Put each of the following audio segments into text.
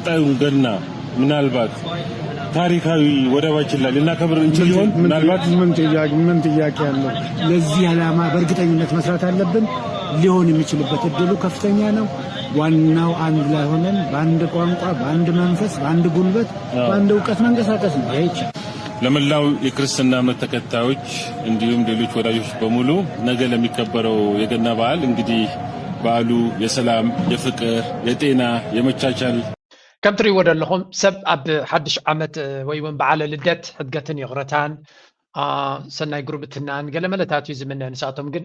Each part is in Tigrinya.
ቀጣዩ ገና ምናልባት ታሪካዊ ወደባችን ላይ ልናከብር እንችል ይሆን? ምናልባት ምን ጥያቄ ምን ጥያቄ አለው? ለዚህ ዓላማ በእርግጠኝነት መስራት አለብን። ሊሆን የሚችልበት እድሉ ከፍተኛ ነው። ዋናው አንድ ላይ ሆነን በአንድ ቋንቋ፣ በአንድ መንፈስ፣ በአንድ ጉልበት፣ በአንድ እውቀት መንቀሳቀስ ነው። ይሄ ይቻላል። ለመላው የክርስትና እምነት ተከታዮች እንዲሁም ሌሎች ወዳጆች በሙሉ ነገ ለሚከበረው የገና በዓል እንግዲህ በዓሉ የሰላም፣ የፍቅር፣ የጤና፣ የመቻቻል ከም ትሪእዎ ዘለኹም ሰብ ኣብ ሓድሽ ዓመት ወይ እውን በዓለ ልደት ሕድገትን ይቕረታን ሰናይ ጉርብትናን ገለመለታት እዩ ዝምነ። ንሳቶም ግን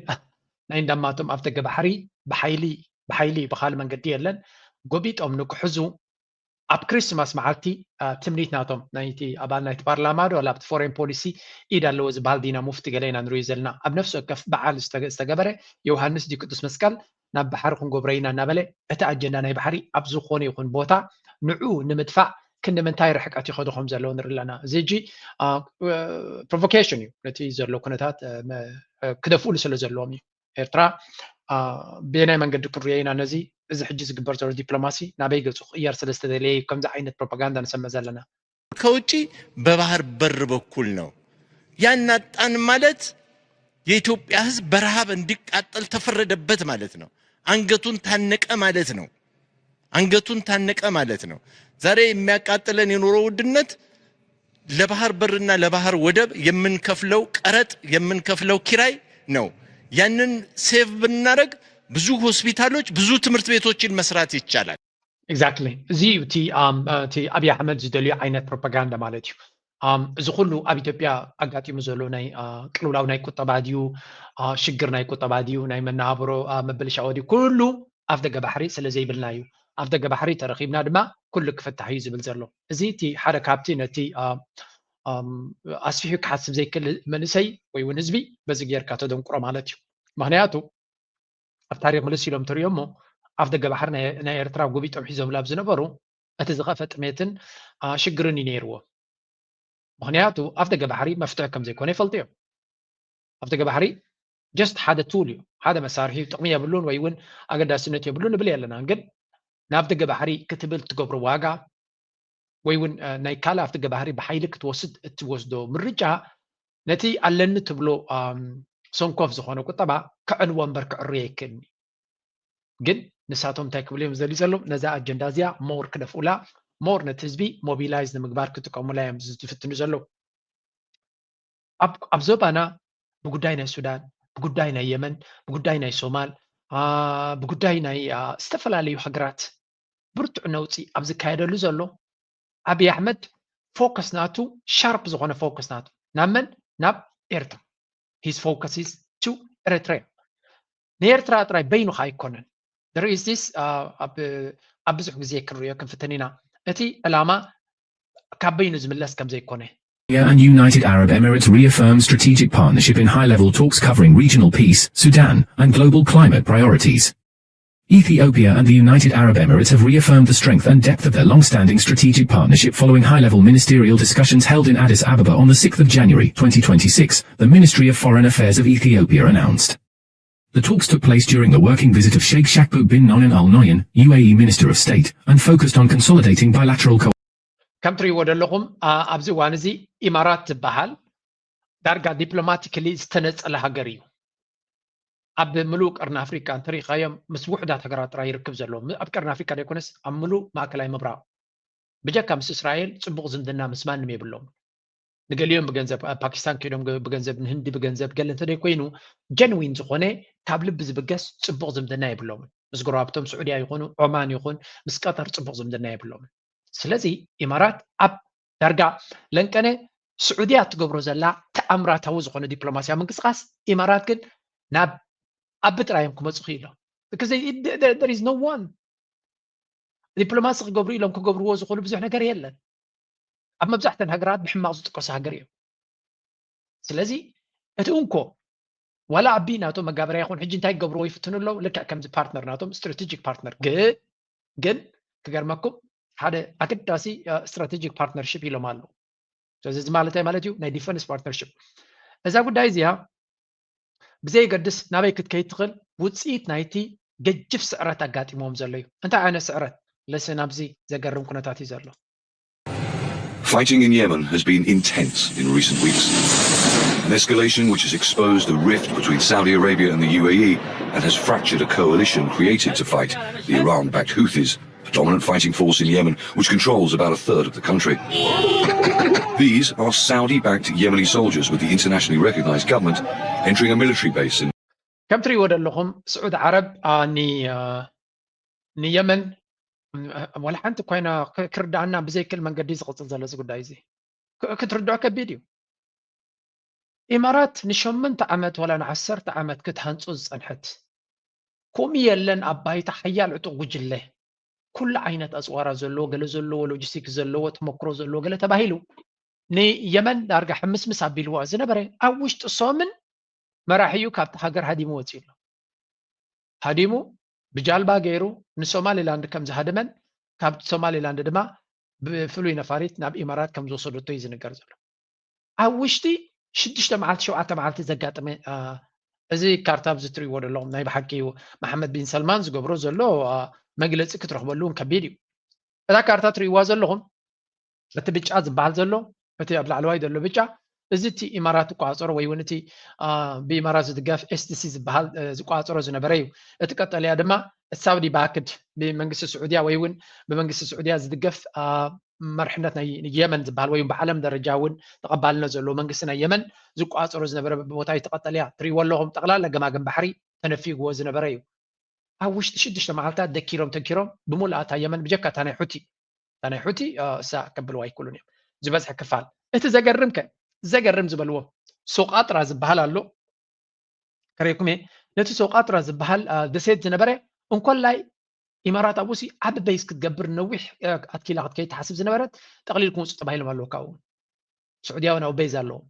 ናይ እንዳማቶም ኣብ ደገ ባሕሪ ብሓይሊ ብሓይሊ ብኻል መንገዲ የለን ጎቢጦም ንክሕዙ ኣብ ክሪስማስ መዓልቲ ትምኒት ናቶም ናይቲ ኣባል ናይቲ ፓርላማ ዶ ኣብቲ ፎሬን ፖሊሲ ኢድ ኣለዎ ዝበሃል ዲና ሙፍቲ ገለ ኢና ንሪኦ ዘለና ኣብ ነፍሲ ወከፍ በዓል ዝተገበረ ዮሃንስ ድዩ ቅዱስ መስቀል ናብ ባሕሪ ክንጎብሮ ኢና እናበለ እቲ ኣጀንዳ ናይ ባሕሪ ኣብ ዝኾነ ይኹን ቦታ ንዑ ንምድፋእ ክንዲ ምንታይ ርሕቀት ይኸዱ ከም ዘለዉ ንርኢ ኣለና። እዚ ሕጂ ፕሮቮኬሽን እዩ ነቲ ዘሎ ኩነታት ክደፍእሉ ስለ ዘለዎም እዩ። ኤርትራ ብየናይ መንገዲ ክንሪኦ ኢና ነዚ እዚ ሕጂ ዝግበር ዘሎ ዲፕሎማሲ ናበይ ገጹ ክቕየር ስለ ዝተደለየ እዩ ከምዚ ዓይነት ፕሮፓጋንዳ ንሰምዕ ዘለና። ከውጪ በባህር በር በኩል ነው። ያናጣን ማለት የኢትዮጵያ ህዝብ በረሃብ እንዲቃጠል ተፈረደበት ማለት ነው። አንገቱን ታነቀ ማለት ነው። አንገቱን ታነቀ ማለት ነው። ዛሬ የሚያቃጥለን የኑሮ ውድነት ለባህር በርና ለባህር ወደብ የምንከፍለው ቀረጥ የምንከፍለው ኪራይ ነው። ያንን ሴቭ ብናደረግ ብዙ ሆስፒታሎች፣ ብዙ ትምህርት ቤቶችን መስራት ይቻላል። Exactly። እዚ እዩ እቲ ኣብይ ኣሕመድ ዝደልዮ ዓይነት ፕሮፓጋንዳ ማለት እዩ። እዚ ኩሉ ኣብ ኢትዮጵያ ኣጋጢሙ ዘሎ ናይ ቅልውላው ናይ ቁጠባ ድዩ ሽግር ናይ ቁጠባ ድዩ ናይ መነባብሮ ምብልሻው ድዩ ኩሉ ኣፍ ደገ ባሕሪ ስለ ዘይብልና እዩ። ኣፍ ደገ ባሕሪ ተረኺብና ድማ ኩሉ ክፍታሕ እዩ ዝብል ዘሎ። እዚ እቲ ሓደ ካብቲ ነቲ ኣስፊሑ ክሓስብ ዘይክእል መንእሰይ ወይ እውን ህዝቢ በዚ ጌርካ ተደንቁሮ ማለት እዩ። ምክንያቱ ኣብ ታሪክ ምልስ ኢሎም ተሪኦ እሞ ኣፍ ደገ ባሕሪ ናይ ኤርትራ ጎቢጦም ሒዞምላ ዝነበሩ እቲ ዝኸፈ ጥሜትን ሽግርን እዩ ነይርዎ። ምክንያቱ ኣፍ ደገ ባሕሪ መፍትሒ ከም ዘይኮነ ይፈልጡ እዮም። ኣፍ ደገ ባሕሪ just ሓደ ቱል እዩ፣ ሓደ መሳርሒ እዩ። ጥቕሚ የብሉን ወይ እውን ኣገዳስነት የብሉን ንብል የለና። ግን ናብ ደገ ባሕሪ ክትብል ትገብሮ ዋጋ ወይ እውን ናይ ካልእ ኣፍ ደገ ባሕሪ ብሓይሊ ክትወስድ እትወስዶ ምርጫ ነቲ ኣለኒ ትብሎ ሰንኮፍ ዝኾነ ቁጠባ ከዕንዎ እምበር ክዕርዮ ኣይክእልን እዩ። ግን ንሳቶም እንታይ ክብሉ እዮም ዝደልዩ ዘለዉ? ነዛ ኣጀንዳ እዚኣ ሞር ክደፍኡላ፣ ሞር ነቲ ህዝቢ ሞቢላይዝ ንምግባር ክጥቀሙላ እዮም ዝፍትኑ ዘለዉ። ኣብ ዞባና ብጉዳይ ናይ ሱዳን፣ ብጉዳይ ናይ የመን፣ ብጉዳይ ናይ ሶማል፣ ብጉዳይ ናይ ዝተፈላለዩ ሃገራት ብርቱዕ ነውፂ ኣብ ዝካየደሉ ዘሎ ኣብይ ኣሕመድ ፎከስ ናቱ ሻርፕ ዝኾነ ፎከስ ናቱ ናብ መን? ናብ ኤርትራ። His focus is to Eritrea። ንኤርትራ ጥራይ በይኑ ከዓ ኣይኮነን። There is this ኣብ ብዙሕ ግዜ ክንሪኦ ክንፍትን ኢና። እቲ ዕላማ ካብ በይኑ ዝምለስ ከም ዘይኮነ and United Arab Emirates reaffirm strategic partnership in high-level talks covering regional peace, Sudan, and global climate priorities. Ethiopia and the United Arab Emirates have reaffirmed the strength and depth of their long-standing strategic partnership following high-level ministerial discussions held in Addis Ababa on the sixth of January twenty twenty-six, the Ministry of Foreign Affairs of Ethiopia announced. The talks took place during the working visit of Sheikh Shakbut bin Noyan Al Noyan, U A E Minister of State, and focused on consolidating bilateral co- ከም ትሪእዎ ዘለኹም ኣብዚ እዋን እዚ ኢማራት ትበሃል ዳርጋ ዲፕሎማቲክሊ ዝተነፀለ ሃገር እዩ። ኣብ ምሉእ ቀርኒ ኣፍሪቃ እንተሪኢኻዮም ምስ ውሑዳት ሃገራት ጥራይ ይርክብ ዘሎ ኣብ ቀርኒ ኣፍሪቃ ዘይኮነስ ኣብ ምሉእ ማእከላይ ምብራቕ ብጀካ ምስ እስራኤል ፅቡቕ ዝምድና ምስ ማንም የብሎም። ንገሊኦም ብገንዘብ ኣብ ፓኪስታን ከይዶም ብገንዘብ ንህንዲ ብገንዘብ ገለ እንተደይ ኮይኑ ጀንዊን ዝኾነ ካብ ልቢ ዝብገስ ፅቡቕ ዝምድና የብሎምን። ምስ ጎረባብቶም ስዑድያ ይኹኑ ዖማን ይኹን ምስ ቀጠር ፅቡቕ ዝምድና የብሎምን። ስለዚ ኢማራት ኣብ ዳርጋ ለንቀነ ስዑድያ ትገብሮ ዘላ ተኣምራታዊ ዝኾነ ዲፕሎማስያዊ ምንቅስቃስ ኢማራት ግን ናብ ኣብ ጥራዮም ክመፁ ክኢሎም there is no one ዲፕሎማሲ ክገብሩ ኢሎም ክገብርዎ ዝኽእሉ ብዙሕ ነገር የለን። ኣብ መብዛሕተን ሃገራት ብሕማቕ ዝጥቀሱ ሃገር እዮም። ስለዚ እቲ እንኮ ዋላ ኣቢ ናቶም መጋበርያ ይኹን ሕጂ እንታይ ክገብርዎ ይፍትኑ ኣለዉ ልክዕ ከምዚ ፓርትነር ናቶም ስትራቴጂክ ፓርትነር ግን ግን ክገርመኩም ሓደ ኣገዳሲ ስትራቴጂክ ፓርትነርሽፕ ኢሎም ኣለዉ። ስለዚ እዚ ማለት እንታይ ማለት እዩ? ናይ ዲፈንስ ፓርትነርሽፕ እዛ ጉዳይ እዚኣ ብዘየገድስ ናበይ ክትከይድ ትኽእል ውፅኢት ናይቲ ገጅፍ ስዕረት ኣጋጢምዎም ዘሎ እዩ። እንታይ ዓይነት ስዕረት? ለስን ኣብዚ ዘገርም ኩነታት እዩ ዘሎ። Fighting in Yemen has been intense in recent weeks. An escalation which has exposed a rift between Saudi Arabia and the U A E and has fractured a coalition created to fight the Iran backed Houthis, a dominant fighting force in Yemen which controls about a third of the country. These are Saudi backed Yemeni soldiers with the internationally recognized government entering a military base in ከም ትሪእዎ ዘለኹም ስዑድ ዓረብ ንየመን ወላ ሓንቲ ኮይና ክርዳኣና ብዘይክእል መንገዲ ዝቕፅል ዘሎ እዚ ጉዳይ እዚ ክትርድዖ ከቢድ እዩ። ኢማራት ንሸመንተ ዓመት ወላ ንዓሰርተ ዓመት ክትሃንፆ ዝፀንሐት ኮሚ የለን ኣብ ባይታ ሓያል ዕጡቕ ጉጅለ ኩሉ ዓይነት ኣፅዋራ ዘለዎ ገለ ዘለዎ ሎጂስቲክስ ዘለዎ ተመክሮ ዘለዎ ገለ ተባሂሉ ንየመን ዳርጋ ሕምስምስ ኣቢልዋ ዝነበረ ኣብ ውሽጢ ሶምን መራሒኡ ካብቲ ሃገር ሃዲሙ ወፂኡ ኣሎ። ሃዲሙ ብጃልባ ገይሩ ንሶማሊላንድ ከም ዝሃደመን ካብ ሶማሊላንድ ድማ ብፍሉይ ነፋሪት ናብ ኢማራት ከም ዝወሰደቶ እዩ ዝንገር ዘሎ። ኣብ ውሽጢ ሽዱሽተ መዓልቲ ሸውዓተ መዓልቲ ዘጋጠመ እዚ ካርታ ኣብዚ ትሪእዎ ዘለኹም ናይ ብሓቂ እዩ። መሓመድ ቢን ሰልማን ዝገብሮ ዘሎ መግለፂ ክትረኽበሉ እውን ከቢድ እዩ። እታ ካርታ ትሪእዋ ዘለኹም እቲ ብጫ ዝበሃል ዘሎ እቲ ኣብ ላዕለዋይ ዘሎ ብጫ እዚ እቲ ኢማራት ዝቋፀሮ ወይ እውን እቲ ብኢማራት ዝድገፍ ኤስቲሲ ዝበሃል ዝቋፀሮ ዝነበረ እዩ። እቲ ቀጠልያ ድማ ሳውዲ ባክድ ብመንግስቲ ስዑድያ ወይ እውን ብመንግስቲ ስዑድያ ዝድገፍ መርሕነት ናይ የመን ዝበሃል ወይ ብዓለም ደረጃ እውን ተቐባልነት ዘለዎ መንግስቲ ናይ የመን ዝቋፀሮ ዝነበረ ቦታ እዩ። ተቐጠልያ ትሪእዎ ኣለኹም። ጠቕላላ ገማግም ባሕሪ ተነፊግዎ ዝነበረ እዩ። ኣብ ውሽጢ ሽዱሽተ መዓልታት ደኪሮም ተንኪሮም ብምሉኣታ የመን ብጀካ እታ ናይ ሑቲ እታ ናይ ሑቲ እሳ ከብልዋ ኣይክእሉን እዮም። ዝበዝሐ ክፋል እቲ ዘገርም ከ ዘገርም ዝበልዎ ሶቃጥራ ዝበሃል ኣሎ ከሬኩም እየ ነቲ ሶቃጥራ ዝበሃል ደሴት ዝነበረ እንኮላይ ኢማራት ኣብኡሲ ዓቢ በይስ ክትገብር ነዊሕ ኣትኪላ ክትከይድ ትሓስብ ዝነበረት ጠቕሊልኩም ውፁ ተባሂሎም ኣለዉ ካብኡ እውን ስዑድያውን ኣብ በይዝ ኣለዎም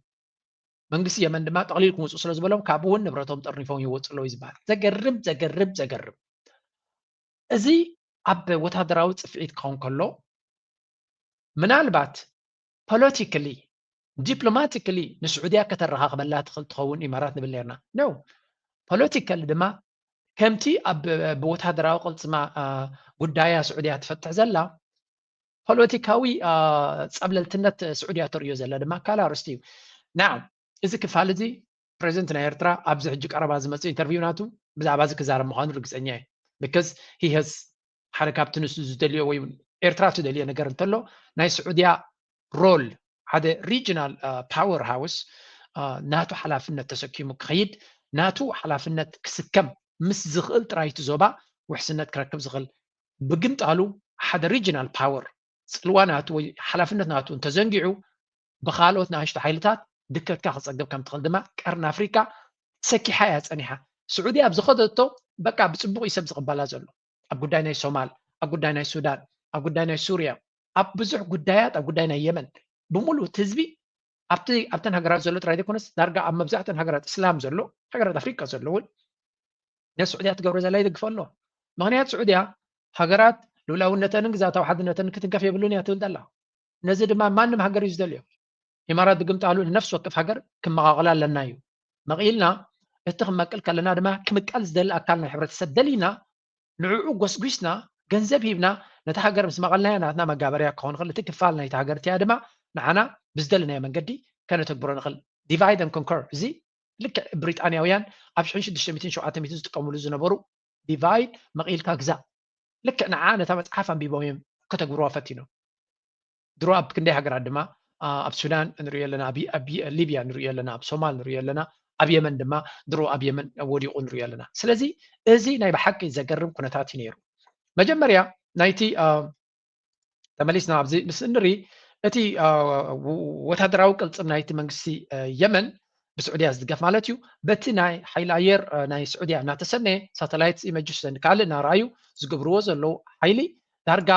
መንግስቲ የመን ድማ ጠቕሊልኩም ውፁ ስለ ዝበሎም ካብኡ እውን ንብረቶም ጠርኒፎም ይወፁ ኣለዉ ዝበሃል ዘገርም ዘገርም ዘገርም እዚ ኣብ ወታደራዊ ፅፍዒት ክኸውን ከሎ ምናልባት ፖለቲካሊ ዲፕሎማቲካሊ ንስዑድያ ከተረኻኽበላ ትኽእል ትኸውን ኢማራት ንብል ነርና ነው ፖለቲካሊ ድማ ከምቲ ኣብ ብወታደራዊ ቅልፅማ ጉዳያ ስዑድያ ትፈትሕ ዘላ ፖለቲካዊ ፀብለልትነት ስዑድያ ተርእዮ ዘላ ድማ ካልእ ኣርእስቲ እዩ። ናው እዚ ክፋል እዚ ፕሬዚደንት ናይ ኤርትራ ኣብዚ ሕጂ ቀረባ ዝመፅእ ኢንተርቪው ናቱ ብዛዕባ እዚ ክዛረብ ምዃኑ ርግፀኛ እየ። because he has ሓደ ካብቲ ንሱ ዝደልዮ ወይ ኤርትራ ትደልዮ ነገር እንተሎ ናይ ስዑድያ ሮል ሓደ regional power house ናቱ ሓላፍነት ተሰኪሙ ክኸይድ ናቱ ሓላፍነት ክስከም ምስ ዝኽእል ጥራይ እቲ ዞባ ውሕስነት ክረክብ ዝኽእል ብግምጣሉ ሓደ regional power ፅልዋ ናቱ ወይ ሓላፍነት ናቱ እንተዘንጊዑ ብካልኦት ንኣሽቱ ሓይልታት ድከትካ ክፀግብ ከም ትኽእል ድማ ቀርኒ ኣፍሪካ ሰኪሓ እያ ፀኒሓ። ስዑዲ ኣብ ዝኸደቶ በቃ ብፅቡቕ እዩ ሰብ ዝቕበላ ዘሎ ኣብ ጉዳይ ናይ ሶማል፣ ኣብ ጉዳይ ናይ ሱዳን፣ ኣብ ጉዳይ ናይ ሱርያ፣ ኣብ ብዙሕ ጉዳያት ኣብ ጉዳይ ናይ የመን ብምሉእ እቲ ህዝቢ ኣብቲ ኣብተን ሃገራት ዘሎ ጥራይ ዘይኮነስ ዳርጋ ኣብ መብዛሕተን ሃገራት እስላም ዘሎ ሃገራት ኣፍሪቃ ዘሎ እውን ነቲ ስዑድያ ትገብሮ ዘላ ይድግፎ ኣሎ። ምኽንያት ስዑድያ ሃገራት ልኡላውነተንን ግዛታዊ ሓድነተንን ክትንከፍ የብሉን እያ ትብል ዘላ። ነዚ ድማ ማንም ሃገር እዩ ዝደልዮ። ኢማራት ብግምጣሉ ንነፍሲ ወከፍ ሃገር ክመቓቕላ ኣለና እዩ። መቒልና እቲ ክመቅል ከለና ድማ ክምቀል ዝደሊ ኣካል ናይ ሕብረተሰብ ደሊና ንዕኡ ጎስጒስና ገንዘብ ሂብና ነታ ሃገር ምስ መቐልናያ ናትና መጋበርያ ክኸውን ይኽእል። እቲ ክፋል ናይቲ ሃገር እቲኣ ድማ ንዓና ብዝደለናዮ መንገዲ ከነተግብሮ ንኽእል። Divide and conquer እዚ ልክዕ ብሪጣንያውያን ኣብ ሽሕን ሽዱሽተ ሚእትን ሸውዓተ ሚእትን ዝጥቀምሉ ዝነበሩ divide መቒልካ ግዛእ ልክዕ ንዓ ነታ መፅሓፍ ኣንቢቦም እዮም ከተግብርዋ ፈቲኖም። ድሮ ኣብ ክንደይ ሃገራት ድማ ኣብ ሱዳን ንሪኦ ኣለና፣ ኣብ ሊብያ ንሪኦ ኣለና፣ ኣብ ሶማል ንሪኦ ኣለና፣ ኣብ የመን ድማ ድሮ ኣብ የመን ወዲቑ ንሪኦ ኣለና። ስለዚ እዚ ናይ ብሓቂ ዘገርም ኩነታት እዩ ነይሩ። መጀመርያ ናይቲ ተመሊስና ኣብዚ ምስ እንሪ እቲ ወታደራዊ ቅልፅም ናይቲ መንግስቲ የመን ብስዑድያ ዝድገፍ ማለት እዩ በቲ ናይ ሓይሊ ኣየር ናይ ስዑድያ እናተሰነየ ሳተላይት ኢመጅስ ካልእ እናረኣዩ ዝገብርዎ ዘለዉ ሓይሊ ዳርጋ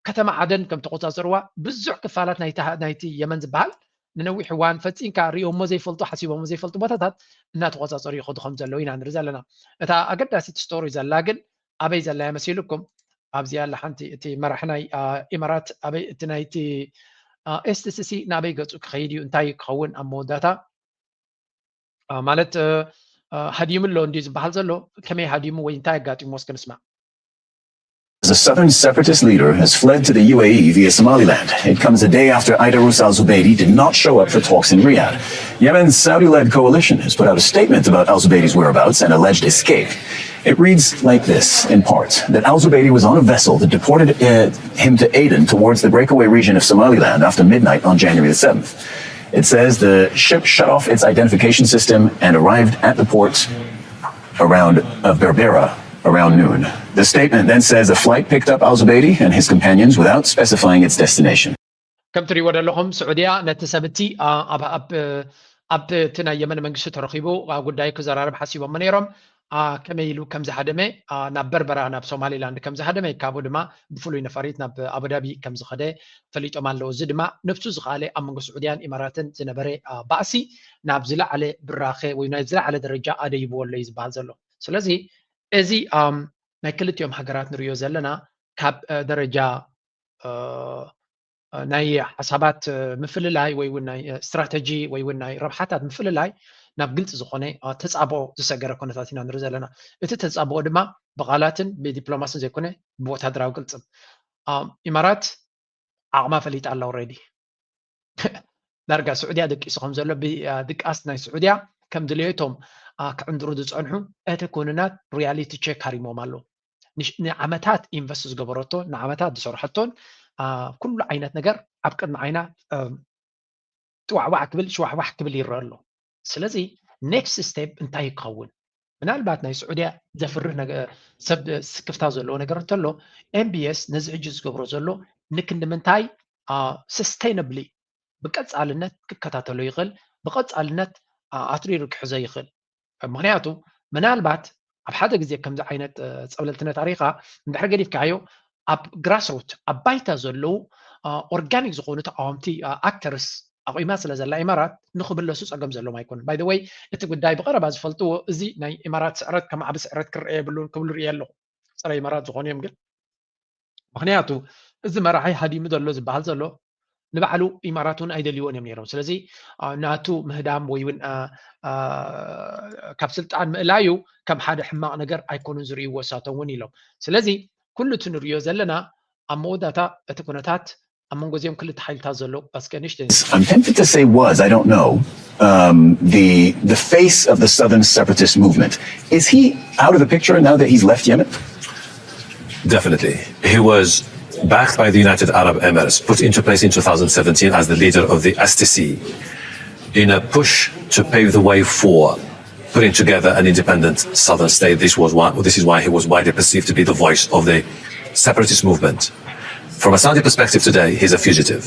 ከተማ ዓደን ከም ተቆፃፀርዋ ብዙሕ ክፋላት ናይቲ የመን ዝበሃል ንነዊሕ እዋን ፈፂንካ ሪኦሞ ዘይፈልጡ ሓሲቦሞ ዘይፈልጡ ቦታታት እናተቆፃፀሩ ይኸዱ ከም ዘለዉ ኢና ንርኢ ዘለና። እታ ኣገዳሲት ስቶሪ ዘላ ግን ኣበይ ዘላ እያ መሲልኩም? ኣብዚኣ ኣላ ሓንቲ እቲ መራሕ ናይ ኢማራት ኣበይ እቲ ናይቲ ኤስቲሲሲ ናበይ ገፁ ክኸይድ እዩ እንታይ ክኸውን ኣብ መወዳእታ ማለት ሃዲሙ ኣሎ እንዲ ዝበሃል ዘሎ ከመይ ሃዲሙ ወይ እንታይ ኣጋጢሞ እስከ ንስማዕ። The southern separatist leader has fled to the U A E via Somaliland. It comes a day after Aidarus al Zubaidi did not show up for talks in Riyadh. Yemen's Saudi led coalition has put out a statement about al Zubaidi's whereabouts and alleged escape. It reads like this, in part, that al Zubaidi was on a vessel that deported uh, him to Aden towards the breakaway region of Somaliland after midnight on January the seventh. It says the ship shut off its identification system and arrived at the port around of Berbera around noon. The statement then says a flight picked up al Zubaidi and his companions without specifying its destination. ከም ትሪእዎ ዘለኹም ስዑድያ ነቲ ሰብ እቲ ኣብ ኣብ እቲ ናይ የመን መንግስቲ ተረኺቡ ጉዳይ ክዘራረብ ሓሲቦም ነይሮም። ከመይ ኢሉ ከም ዝሃደመ፣ ናብ በርበራ ናብ ሶማሊላንድ ከም ዝሃደመ፣ ካብኡ ድማ ብፍሉይ ነፋሪት ናብ ኣቡዳቢ ከም ዝኸደ ፈሊጦም ኣለዉ። እዚ ድማ ነብሱ ዝኸኣለ ኣብ መንጎ ስዑድያን ኢማራትን ዝነበረ ባእሲ ናብ ዝለዓለ ብራኸ ወይ ናብ ዝለዓለ ደረጃ ኣደይብዎ ኣሎ እዩ ዝበሃል ዘሎ። ስለዚ እዚ ናይ ክልቲኦም ሃገራት ንሪኦ ዘለና ካብ ደረጃ ናይ ሓሳባት ምፍልላይ ወይ እውን ናይ ስትራተጂ ወይ እውን ናይ ረብሓታት ምፍልላይ ናብ ግልፂ ዝኾነ ተፃብኦ ዝሰገረ ኩነታት ኢና ንርኢ ዘለና። እቲ ተፃብኦ ድማ ብቓላትን ብዲፕሎማስን ዘይኮነ ብወታደራዊ ግልፅም። ኢማራት ዓቕማ ፈሊጣ ኣላ። ኦልሬዲ ዳርጋ ስዑድያ ደቂሱ ከም ዘሎ ድቃስ ናይ ስዑድያ ከም ድሌቶም ክዕንድሩ ዝፀንሑ እቲ ኩንናት ሪያሊቲ ቼክ ሃሪሞም ኣለዉ። ንዓመታት ኢንቨስት ዝገበረቶ ንዓመታት ዝሰርሐቶን ኩሉ ዓይነት ነገር ኣብ ቅድሚ ዓይና ጥዋዕዋዕ ክብል ሽዋሕዋሕ ክብል ይረአ ኣሎ። ስለዚ ኔክስት ስቴፕ እንታይ ክኸውን? ምናልባት ናይ ስዑድያ ዘፍርህ ሰብ ስክፍታ ዘለዎ ነገር እንተሎ ኤምቢኤስ ነዚ ሕጂ ዝገብሮ ዘሎ ንክንዲ ምንታይ ሰስቴይነብሊ ብቀፃልነት ክከታተሎ ይኽእል፣ ብቀፃልነት ኣትሪሩ ክሕዞ ይኽእል። ምክንያቱ ምናልባት ኣብ ሓደ ግዜ ከምዚ ዓይነት ፀብለልትነት ኣሪኻ እንድሕር ገዲፍካዮ ኣብ ግራስሩት ኣብ ባይታ ዘለዉ ኦርጋኒክ ዝኾኑ ተቃወምቲ ኣክተርስ ኣቑማ ስለ ዘላ ኢማራት ንኽምለሱ ፀገም ዘለዎም ኣይኮኑን። ባይ ወይ እቲ ጉዳይ ብቐረባ ዝፈልጥዎ እዚ ናይ ኢማራት ስዕረት ከም ዓቢ ስዕረት ክረአ የብሉን ክብሉ ርእየ ኣለኹ። ፀረ ኢማራት ዝኾኑ እዮም ግን ምክንያቱ እዚ መራሒ ሃዲሙ ዘሎ ዝበሃል ዘሎ ንባዕሉ ኢማራት እውን ኣይደልይዎን እዮም ነይሮም። ስለዚ ናቱ ምህዳም ወይ እውን ካብ ስልጣን ምእላዩ ከም ሓደ ሕማቕ ነገር ኣይኮኑን ዝርእይዎ እሳቶም እውን ኢሎም። ስለዚ ኩሉ እቲ ንርእዮ ዘለና ኣብ መወዳእታ እቲ ኩነታት ኣብ መንጎ እዚኦም ክልተ ሓይልታት ዘሎ ኣስቀ ንሽተ I'm tempted to say was, I don't know. Um, the the face of the Southern separatist movement, is he out of the picture now that he's left Yemen? Definitely. He was backed by the United Arab Emirates, put into place in two thousand seventeen as the leader of the S T C, in a push to pave the way for putting together an independent southern state. This was why, this is why he was widely perceived to be the voice of the separatist movement. From a Saudi perspective today, he's a fugitive.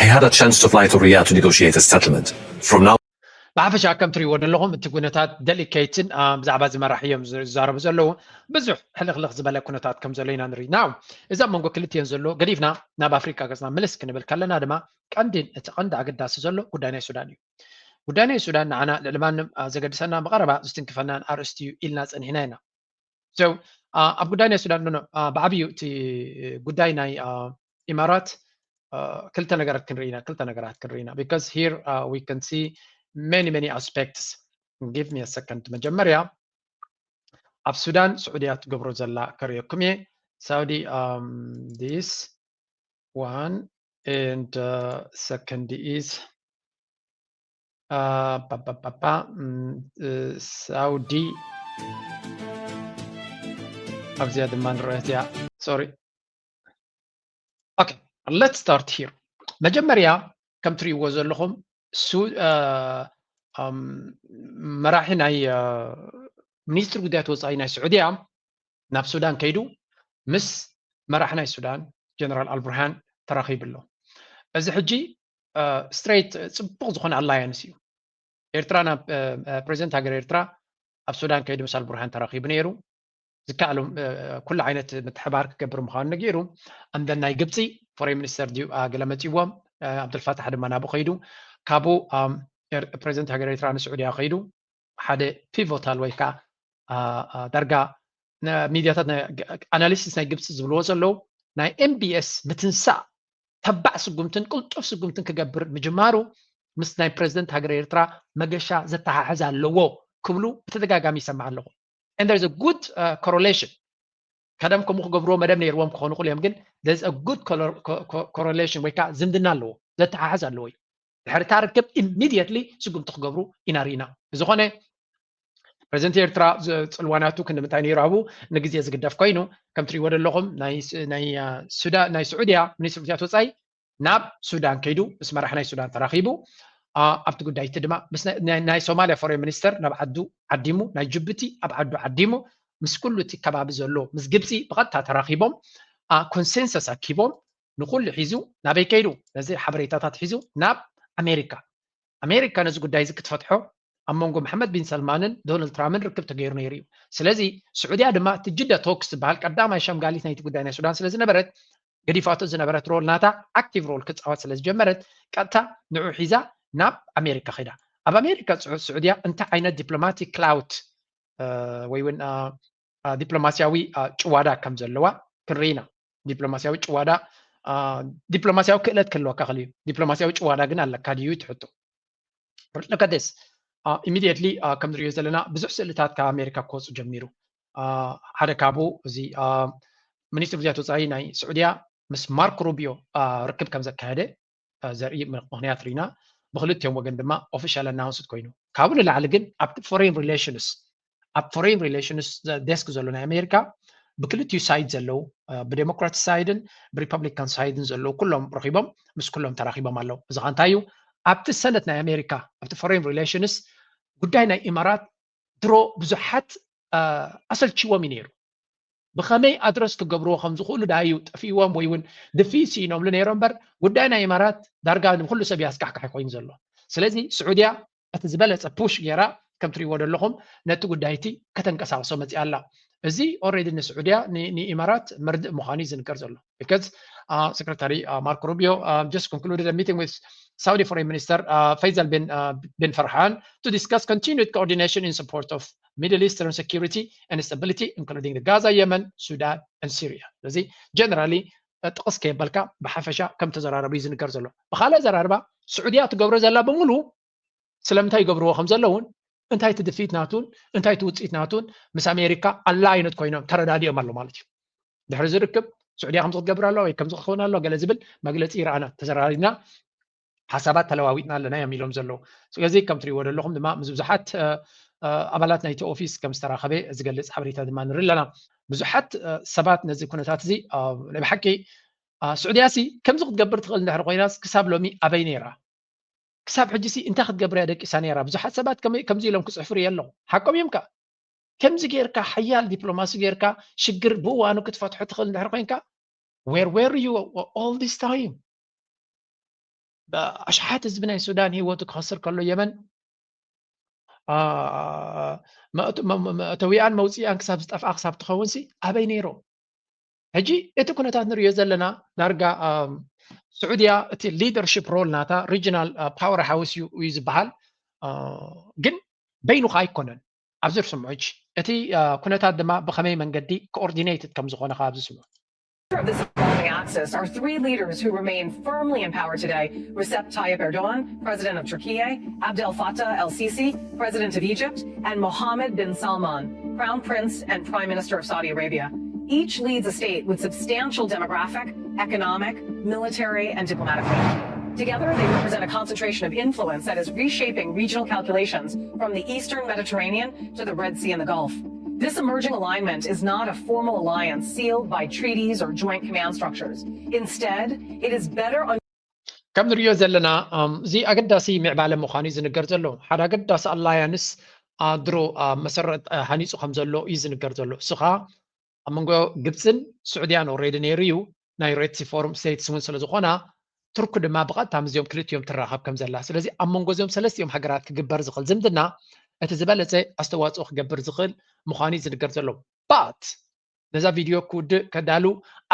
He had a chance to fly to Riyadh to negotiate a settlement. From now ብሓፈሻ ከም ትሪእዎ ዘለኹም እቲ ኩነታት ደሊኬትን ብዛዕባ እዚ መራሒ እዮም ዝዛረቡ ዘለዉ። ብዙሕ ሕልኽልኽ ዝበለ ኩነታት ከም ዘሎ ኢና ንርኢ። ናው እዚ ኣብ መንጎ ክልቲኦን ዘሎ ገዲፍና ናብ ኣፍሪካ ገፅና ምልስ ክንብል ከለና ድማ ቀንዲን እቲ ቀንዲ ኣገዳሲ ዘሎ ጉዳይ ናይ ሱዳን እዩ። ጉዳይ ናይ ሱዳን ንዓና ልዕሊ ማንም ዘገድሰና ብቐረባ ዝትንክፈናን ኣርእስቲ እዩ ኢልና ፀኒሕና ኢና። ኣብ ጉዳይ ናይ ሱዳን ብዓብዩ እቲ ጉዳይ ናይ ኢማራት ክልተ ነገራት ክንርኢ ኢና ክልተ ነገራት ክንርኢ ኢና because here we can see many many aspects. Give me a second. መጀመርያ ኣብ ሱዳን ስዑድያ ትገብሮ ዘላ ከርእየኩም እየ። Saudi, this one, and second is ሳውዲ ኣብዚኣ ድማ ንረአት እያ። Sorry. Okay, let's start here. መጀመርያ ከም ትሪእዎ ዘለኹም መራሒ ናይ ሚኒስትሪ ጉዳያት ወፃኢ ናይ ስዑድያ ናብ ሱዳን ከይዱ ምስ መራሒ ናይ ሱዳን ጀነራል ኣልቡርሃን ተራኺቡ ኣሎ። እዚ ሕጂ ስትሬት ፅቡቕ ዝኾነ ኣላያንስ እዩ። ኤርትራ ናብ ፕሬዚደንት ሃገር ኤርትራ ኣብ ሱዳን ከይዱ ምስ ኣልቡርሃን ተራኺቡ ነይሩ። ዝከኣሎም ኩሉ ዓይነት ምትሕባር ክገብር ምዃኑ ነጊሩ። ኣምደን ናይ ግብፂ ፎሬን ሚኒስተር ድዩ ገለ መፂዎም። ኣብዱልፋታሕ ድማ ናብኡ ከይዱ። ካብኡ ፕሬዚደንት ሃገር ኤርትራ ንስዑድያ ከይዱ። ሓደ ፒቮታል ወይ ከዓ ዳርጋ ሚድያታት ኣናሊሲስ ናይ ግብፂ ዝብልዎ ዘለዉ ናይ ኤምቢኤስ ምትንሳእ ተባዕ ስጉምትን ቅልጡፍ ስጉምትን ክገብር ምጅማሩ ምስ ናይ ፕሬዚደንት ሃገር ኤርትራ መገሻ ዘተሓሕዝ ኣለዎ ክብሉ ብተደጋጋሚ ይሰማዕ ኣለኹ። And there's a good correlation. ቀደም ከምኡ ክገብርዎ መደብ ነይርዎም ክኾኑ ይኽእሉ እዮም፣ ግን there's a good correlation ወይ ከዓ ዝምድና ኣለዎ፣ ዘተሓሕዝ ኣለዎ እዩ። ድሕሪ እታ ርክብ ኢሚድየትሊ ስጉምቲ ክገብሩ ኢና ርኢና። ብዝኾነ ፕሬዚደንት ኤርትራ ጽልዋ ናቱ ክንዲ ምንታይ ነይሩ ኣብኡ ንግዜ ዝግደፍ ኮይኑ፣ ከም ትሪእዎ ዘለኹም ናይ ስዑድያ ሚኒስትር ጉዳያት ወፃኢ ናብ ሱዳን ከይዱ ምስ መራሕ ናይ ሱዳን ተራኺቡ። ኣብቲ ጉዳይ እቲ ድማ ምስ ናይ ሶማልያ ፎሬን ሚኒስተር ናብ ዓዱ ዓዲሙ፣ ናይ ጅቡቲ ኣብ ዓዱ ዓዲሙ፣ ምስ ኩሉ እቲ ከባቢ ዘሎ ምስ ግብፂ ብቐጥታ ተራኺቦም ኮንሰንሰስ ኣኪቦም ንኩሉ ሒዙ ናበይ ከይዱ? ነዚ ሓበሬታታት ሒዙ ናብ ኣሜሪካ። ኣሜሪካ ነዚ ጉዳይ እዚ ክትፈትሖ ኣብ መንጎ መሓመድ ቢን ሰልማንን ዶናልድ ትራምፕን ርክብ ተገይሩ ነይሩ እዩ። ስለዚ ስዑድያ ድማ እቲ ጅዳ ቶክስ ዝበሃል ቀዳማይ ሸምጋሊት ናይቲ ጉዳይ ናይ ሱዳን ስለ ዝነበረት፣ ገዲፋቶ ዝነበረት ሮል ናታ ኣክቲቭ ሮል ክፃወት ስለ ዝጀመረት ቀጥታ ንዑ ሒዛ ናብ ኣሜሪካ ኸይዳ። ኣብ ኣሜሪካ ስዑድያ እንታይ ዓይነት ዲፕሎማቲክ ክላውት ወይ እውን ዲፕሎማሲያዊ ጭዋዳ ከም ዘለዋ ክንርኢ ኢና። ዲፕሎማሲያዊ ጭዋዳ ዲፕሎማሲያዊ ክእለት ክህልወካ ክእል እዩ። ዲፕሎማሲያዊ ጭዋዳ ግን ኣለካ ድዩ ትሕቶ? ለከደስ ኢሚድየትሊ ከም ንሪኦ ዘለና ብዙሕ ስእልታት ካብ ኣሜሪካ ክወፁ ጀሚሩ። ሓደ ካብኡ እዚ ሚኒስትር ጉዳያት ወፃኢ ናይ ስዑድያ ምስ ማርክ ሩቢዮ ርክብ ከም ዘካየደ ዘርኢ ምክንያት ርኢና። ብክልቲኦም ወገን ድማ ኦፊሻል ኣናውንስድ ኮይኑ፣ ካብኡ ንላዕሊ ግን ኣብቲ ፎሬን ሪሌሽንስ ኣብ ፎሬን ሪሌሽንስ ዴስክ ዘሎ ናይ ኣሜሪካ ብክልቲኡ ሳይድ ዘለዉ ብዴሞክራት ሳይድን ብሪፐብሊካን ሳይድን ዘለዉ ኩሎም ረኺቦም ምስ ኩሎም ተራኺቦም ኣለዉ። እዚ ኸ እንታይ እዩ? ኣብቲ ሰነት ናይ ኣሜሪካ ኣብቲ ፎሬን ሪሌሽንስ ጉዳይ ናይ ኢማራት ድሮ ብዙሓት ኣሰልችዎም እዩ ነይሩ። ብኸመይ ኣድረስ ክገብርዎ ከም ዝኽእሉ ደኣ እዩ ጠፊእዎም ወይ እውን ድፊት ስኢኖምሉ ነይሮም እምበር ጉዳይ ናይ ኢማራት ዳርጋ ንኩሉ ሰብ ያስካሕካሒ ኮይኑ ዘሎ። ስለዚ ስዑድያ እቲ ዝበለፀ ፑሽ ገይራ ከም ትሪእዎ ዘለኹም ነቲ ጉዳይ እቲ ከተንቀሳቕሶ መፂኣ ኣላ። እዚ ኦልሬዲ ንስዑድያ ንኢማራት መርድእ ምዃኑ እዩ ዝንገር ዘሎ። Because Secretary Marco Rubio just concluded a meeting with Saudi Foreign Minister Faisal bin Farhan to discuss continued coordination in support of Middle Eastern security and stability, including the Gaza, Yemen, Sudan, and Syria. ስለዚ ጀነራሊ ጥቕስ ከየበልካ ብሓፈሻ ከም ተዘራረቡ እዩ ዝንገር ዘሎ። ብካልእ ኣዘራርባ ስዑድያ ትገብሮ ዘላ ብምሉ ስለምንታይ ይገብርዎ ከም ዘለውን እንታይ እቲ ድፊት ናቱን እንታይ እቲ ውፅኢት ናቱን ምስ ኣሜሪካ ኣላይነት ኮይኖም ተረዳዲኦም ኣሎ ማለት እዩ። ድሕሪ ዝርክብ ስዑድያ ከምዚ ክትገብር ኣለዋ ወይ ከምዚ ክኸውን ኣለዋ ገለ ዝብል መግለፂ ይረኣና፣ ተዘራሪብና ሓሳባት ተለዋዊጥና ኣለና እዮም ኢሎም ዘለዉ። ስለዚ ከም ትሪእዎ ዘለኹም ድማ ምስ ብዙሓት ኣባላት ናይቲ ኦፊስ ከም ዝተራኸበ ዝገልፅ ሓበሬታ ድማ ንርኢ ኣለና። ብዙሓት ሰባት ነዚ ኩነታት እዚ ናይ ብሓቂ ስዑድያ ሲ ከምዚ ክትገብር ትኽእል እንድሕር ኮይናስ ክሳብ ሎሚ ኣበይ ነይራ? ክሳብ ሕጂ ሲ እንታይ ክትገብር እያ ደቂሳ ነይራ? ብዙሓት ሰባት ከምዚ ኢሎም ክፅሕፉ ርኢ ኣለኹ። ሓቆም እዮም ከ ከምዚ ጌርካ ሓያል ዲፕሎማሲ ጌርካ ሽግር ብእዋኑ ክትፈትሖ ትኽእል እንድሕር ኮይንካ where were you all this time? ኣሽሓት ህዝቢ ናይ ሱዳን ህይወቱ ክኸስር ከሎ የመን መእተዊኣን መውፅኢኣን ክሳብ ዝጠፍኣ ክሳብ ትኸውን ሲ ኣበይ ነይሮም? ሕጂ እቲ ኩነታት ንሪኦ ዘለና ዳርጋ ስዑድያ እቲ ሊደርሽፕ ሮል ናታ ሪጅናል ፓወር ሃውስ እዩ ዝበሃል፣ ግን በይኑ ከዓ ኣይኮነን። ኣብዚ ርስምዑ ሕጂ እቲ ኩነታት ድማ ብኸመይ መንገዲ ኮኦርዲኔትድ ከም ዝኾነ ከዓ ኣብዚ ስምዑ። Of this evolving axis are three leaders who remain firmly in power today: Recep Tayyip Erdogan, president of Turkey, Abdel Fattah el Sisi, president of Egypt, and Mohammed bin Salman, crown prince and prime minister of Saudi Arabia. Each leads a state with substantial demographic, economic, military, and diplomatic weight. Together, they represent a concentration of influence that is reshaping regional calculations from the eastern Mediterranean to the Red Sea and the Gulf. This emerging alignment is not a formal alliance sealed by treaties or joint command structures. Instead, it is better ከም ንሪኦ ዘለና እዚ ኣገዳሲ ምዕባለ ምዃኑ እዩ ዝንገር ዘሎ። ሓደ ኣገዳሲ ኣላያንስ ድሮ መሰረት ሃኒፁ ከም ዘሎ እዩ ዝንገር ዘሎ። እሱ ከዓ ኣብ መንጎ ግብፅን ስዑድያን ኦሬዲ ነይሩ እዩ። ናይ ሬድ ሲ ፎርም ስቴትስ እውን ስለ ዝኾና ቱርክ ድማ ብቐጥታ ምስዚኦም ክልቲኦም ትራኸብ ከም ዘላ። ስለዚ ኣብ መንጎ እዚኦም ሰለስቲኦም ሃገራት ክግበር ዝኽእል ዝምድና እቲ ዝበለፀ ኣስተዋፅኦ ክገብር ዝኽእል ምዃኑ እዩ ዝንገር ዘሎ። ባት ነዛ ቪድዮ ክውድእ ከዳሉ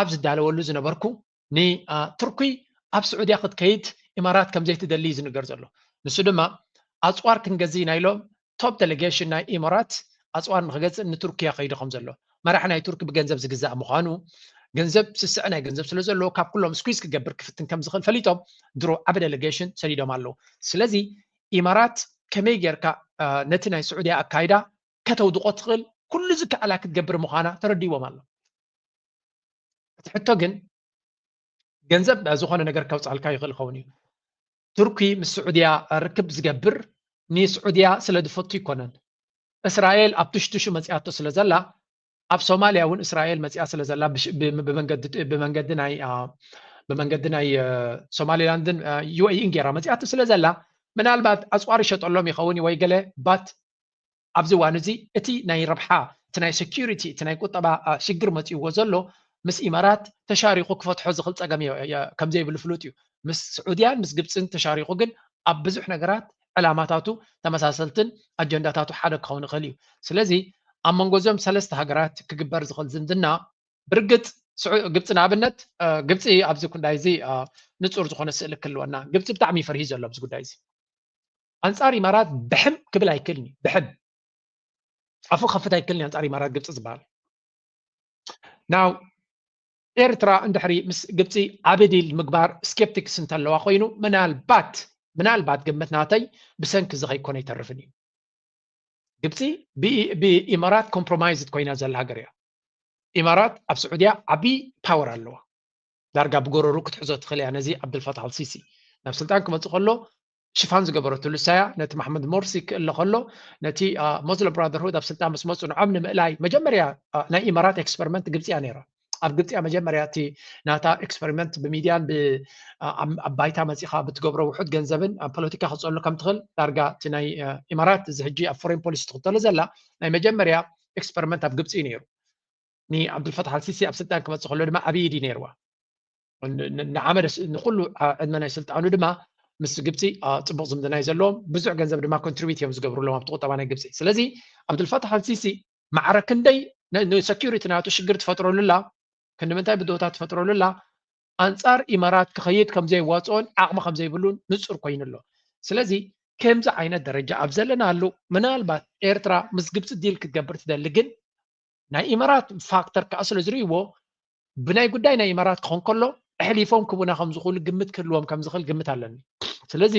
ኣብ ዝዳለወሉ ዝነበርኩ ንቱርኪ ኣብ ስዑድያ ክትከይድ ኢማራት ከም ዘይትደሊ እዩ ዝንገር ዘሎ። ንሱ ድማ ኣፅዋር ክንገዝእ ኢና ኢሎም ቶፕ ዴሌጌሽን ናይ ኢማራት ኣፅዋር ንክገዝእ ንቱርኪያ ከይዱ ከም ዘሎ፣ መራሒ ናይ ቱርኪ ብገንዘብ ዝግዛእ ምዃኑ፣ ገንዘብ ስስዐ ናይ ገንዘብ ስለ ዘለዎ ካብ ኩሎም ስኩዝ ክገብር ክፍትን ከም ዝኽእል ፈሊጦም ድሮ ዓቢ ዴሌጌሽን ሰዲዶም ኣለዉ። ስለዚ ኢማራት ከመይ ጌርካ ነቲ ናይ ስዑድያ ኣካይዳ ከተውድቖ ትኽእል ኩሉ ዝከኣላ ክትገብር ምዃና ተረዲዎም ኣሎ። ሕቶ ግን ገንዘብ ዝኾነ ነገር ከውፅኣልካ ይኽእል ይኸውን እዩ። ቱርኪ ምስ ስዑድያ ርክብ ዝገብር ንስዑድያ ስለ ዝፈቱ ይኮነን። እስራኤል ኣብ ትሽትሹ መፅያቶ ስለ ዘላ ኣብ ሶማልያ እውን እስራኤል መፅያ ስለ ዘላ ብመንገዲ ናይ ብመንገዲ ናይ ሶማሊላንድን ዩኤኢን ጌራ መፅያቶ ስለ ዘላ ምናልባት ኣፅዋር ይሸጠሎም ይኸውን ወይ ገለ ባት ኣብዚ እዋን እዚ እቲ ናይ ረብሓ እቲ ናይ ሴኩሪቲ እቲ ናይ ቁጠባ ሽግር መፅእዎ ዘሎ ምስ ኢማራት ተሻሪኹ ክፈትሖ ዝኽእል ፀገም ከምዘይብሉ ፍሉጥ እዩ። ምስ ስዑድያን ምስ ግብፅን ተሻሪኹ ግን ኣብ ብዙሕ ነገራት ዕላማታቱ ተመሳሰልትን ኣጀንዳታቱ ሓደ ክኸውን ይኽእል እዩ። ስለዚ ኣብ መንጎ እዞም ሰለስተ ሃገራት ክግበር ዝኽእል ዝምድና ብርግፅ ግብፂ ንኣብነት ግብፂ ኣብዚ ጉዳይ እዚ ንፁር ዝኾነ ስእሊ ክህልወና ግብፂ ብጣዕሚ ይፈርሂ ዘሎ ኣብዚ ጉዳይ እዚ ኣንፃር ኢማራት ብሕም ክብል ኣይክእልን እዩ። ብሕም ኣፉ ከፍት ኣይክእልን እዩ ኣንፃር ኢማራት ግብፂ ዝበሃል ናው ኤርትራ እንድሕሪ ምስ ግብፂ ዓቢ ዲል ምግባር ስኬፕቲክስ እንተለዋ ኮይኑ ምናልባት ምናልባት ግምት ናተይ ብሰንኪ እዚ ከይኮነ ኣይተርፍን እዩ። ግብፂ ብኢማራት ኮምፕሮማይዝድ ኮይና ዘላ ሃገር እያ። ኢማራት ኣብ ስዑድያ ዓቢ ፓወር ኣለዋ። ዳርጋ ብጎረሩ ክትሕዞ ትኽእል እያ ነዚ ዓብዱልፈታሕ ኣልሲሲ ናብ ስልጣን ክመፅእ ከሎ ሽፋን ዝገበረትሉ እሳያ ነቲ ማሕመድ ሞርሲ ክእለ ከሎ ነቲ ሞስለም ብራደርሁድ ኣብ ስልጣን ምስ መፁ ንዖም ንምእላይ መጀመርያ ናይ ኢማራት ኤክስፐሪመንት ግብፂ እያ ነይራ። ኣብ ግብፂ እያ መጀመርያ እቲ ናታ ኤክስፐሪመንት ብሚድያን ኣብ ባይታ መፂኻ ብትገብሮ ውሑድ ገንዘብን ኣብ ፖለቲካ ክፀሉ ከም ትኽእል ዳርጋ እቲ ናይ ኢማራት እዚ ሕጂ ኣብ ፎሬን ፖሊሲ ትኽተሎ ዘላ ናይ መጀመርያ ኤክስፐሪመንት ኣብ ግብፂ እዩ ነይሩ። ንዓብዱልፈታሕ ኣልሲሲ ኣብ ስልጣን ክመፅእ ከሎ ድማ ዓብዪ ኢድ ነይርዋ። ንዓመደ ንኩሉ ዕድመ ናይ ስልጣኑ ድማ ምስ ግብፂ ፅቡቅ ዝምድና እዩ ዘለዎም። ብዙሕ ገንዘብ ድማ ኮንትሪቢዩት እዮም ዝገብሩ ኣለዎም ኣብቲ ቁጠባ ናይ ግብፂ። ስለዚ ዓብዱልፈታሕ ኣልሲሲ ማዕረ ክንደይ ንሰኪሪቲ ናቱ ሽግር ትፈጥረሉላ ክንዲ ምንታይ ብድሆታት ትፈጥረሉላ ኣንፃር ኢማራት ክኸይድ ከምዘይዋፅኦን ዓቕሚ ከምዘይብሉን ንፁር ኮይኑ ኣሎ። ስለዚ ከምዚ ዓይነት ደረጃ ኣብ ዘለናሉ ምናልባት ኤርትራ ምስ ግብፂ ዲል ክትገብር ትደሊ ግን ናይ ኢማራት ፋክተር ከዓ ስለ ዝርእይዎ ብናይ ጉዳይ ናይ ኢማራት ክኾን ከሎ ኣሕሊፎም ክቡና ከም ዝኽእሉ ግምት ክህልዎም ከም ዝኽእል ግምት ኣለኒ። ስለዚ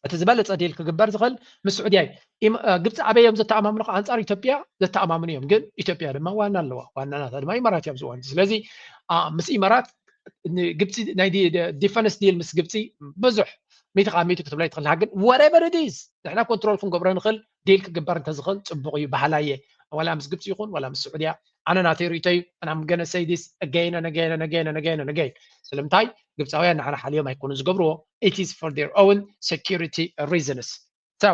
እቲ ዝበለፀ ዲል ክግበር ዝኽእል ምስ ስዑድያ እዩ። ግብፂ ኣበይ እዮም ዘተኣማምኑ? ኣንፃር ኢትዮጵያ ዘተኣማምኑ እዮም። ግን ኢትዮጵያ ድማ ዋና ኣለዋ። ዋና ናታ ድማ ኢማራት እዮም ዝዋን። ስለዚ ምስ ኢማራት ግብፂ ናይ ዲፈንስ ዲል ምስ ግብፂ ብዙሕ ሚቲ ካብ ሚቲ ክትብላ ይትኽእል። ግን whatever it is ንሕና ኮንትሮል ክንገብሮ ንኽእል ዲል ክግበር እንተዝኽእል ፅቡቕ እዩ በሃላይ እየ። ዋላ ምስ ግብፂ ይኹን ዋላ ምስ ስዑድያ ኣነ ናተይ ርእቶ እዩ። I'm gonna say this again and again and again and again and again። ስለምንታይ ግብፃውያን ንዓና ሓልዮም ኣይኮኑ ዝገብርዎ። It is for their own security reasons። So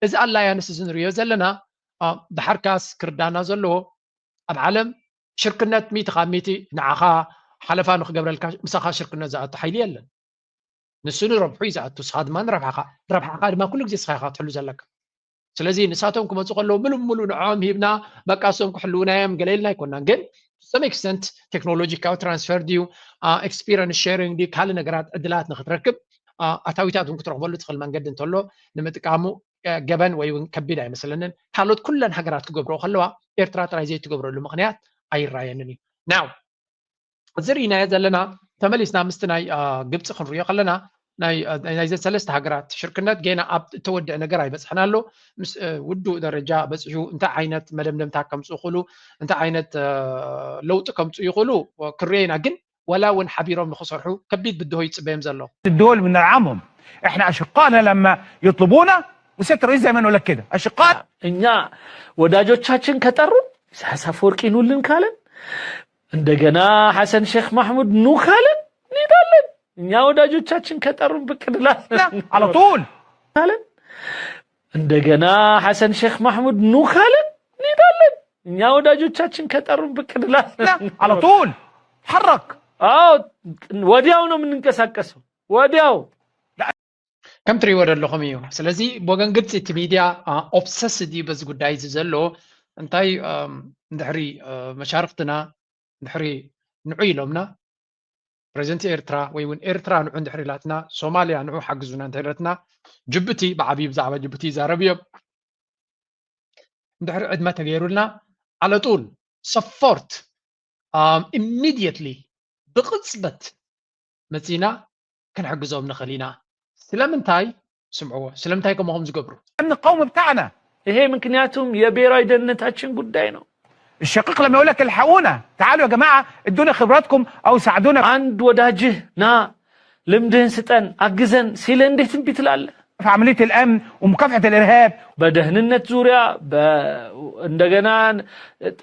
እዚ ኣላያንስ እዚ ንሪኦ ዘለና ድሓርካስ ክርዳና ዘለዎ ኣብ ዓለም ሽርክነት ሚቲ ካብ ሚቲ ንዓኻ ሓለፋ ንክገብረልካ ምሳኻ ሽርክነት ዝኣቱ ሓይሊ የለን። ንሱ ንረብሑ እዩ ዝኣቱ፣ ንስኻ ድማ ንረብሓኻ። ረብሓኻ ድማ ኩሉ ግዜ ንስኻ ኢኻ ክትሕሉ ዘለካ። ስለዚ ንሳቶም ክመፁ ከለዉ ምሉእ ምሉእ ንዕኦም ሂብና በቃ እሶም ክሕልዉና እዮም ገለ ኢልና ኣይኮናን። ግን some extent ቴክኖሎጂካዊ ትራንስፈር ድዩ፣ ኤክስፒሪንስ ሼሪንግ ድዩ፣ ካልእ ነገራት ዕድላት ንክትረክብ ኣታዊታት እውን ክትረኽበሉ ትኽእል መንገዲ እንተሎ ንምጥቃሙ ገበን ወይ እውን ከቢድ ኣይመስለንን። ካልኦት ኩለን ሃገራት ክገብርኦ ከለዋ ኤርትራ ጥራይ ዘይትገብረሉ ምኽንያት ኣይራየንን እዩ። ናው እዚ ርኢናዮ ዘለና ተመሊስና ምስቲ ናይ ግብፂ ክንሪኦ ከለና ናይዘን ሰለስተ ሃገራት ሽርክነት ገና ኣብ እተወድአ ነገር ኣይበፅሐን ኣሎ። ምስ ውዱእ ደረጃ በፂሑ እንታይ ዓይነት መደምደምታ ከምፅኡ ይኽእሉ እንታይ ዓይነት ለውጢ ከምፅኡ ይኽእሉ ክሪኦ ኢና። ግን ወላ እውን ሓቢሮም ንክሰርሑ ከቢድ ብድሆ ይፅበዮም ዘሎ። الدول بنرعمهم احنا اشقائنا لما يطلبونا وسياده الرئيس دائما يقول لك كده اشقاء እኛ ወዳጆቻችን ከጠሩን ኢሳያስ አፈወርቂ ኑልን ካለን እንደገና ሐሰን ሼክ ማሕሙድ ኑ ካለን እንሄዳለን። እኛ ወዳጆቻችን ከጠሩን ብቅ እንላለን على طول ካለን እንደገና ሐሰን ሼክ ማሕሙድ ኑ ካለን እንሄዳለን። እኛ ወዳጆቻችን ከጠሩን ብቅ እንላለን على طول تحرك አዎ ወዲያው ነው የምንንቀሳቀሰው ወዲያው ከም ትሪእዎ ዘለኹም እዩ። ስለዚ ብወገን ግብፂ እቲ ሚድያ ኦብሰስድ እዩ በዚ ጉዳይ እዚ ዘሎ። እንታይ እንድሕሪ መሻርክትና እንድሕሪ ንዑ ኢሎምና ፕሬዚደንት ኤርትራ ወይ እውን ኤርትራ ንዑ እንድሕሪ ኢላትና ሶማልያ ንዑ ሓግዙና እንተ ኢለትና ጅቡቲ ብዓብዩ ብዛዕባ ጅቡቲ ይዛረብ እዮም። እንድሕሪ ዕድመ ተገይሩልና ኣለጡል ሰፖርት ኢሚድየትሊ ብቕፅበት መፂና ክንሕግዞም ንኽእል ኢና። ስለምንታይ ስምዕዎ ስለምንታይ ከምኡ ከም ዝገብሩ أن القوم بتاعنا ይሄ ምክንያቱም የብሔራዊ ደህንነታችን ጉዳይ ነው። الشقيق لما يقول لك: الحقونا، تعالوا يا جماعة، ادونا خبراتكم أو ساعدونا. አንድ ወዳጅህ ና ልምድህን ስጠን አግዘን ሲልህ እንዴት እምቢ ትላለህ? في عملية الأمن ومكافحة الإرهاب. በደህንነት ዙሪያ በ- እንደገና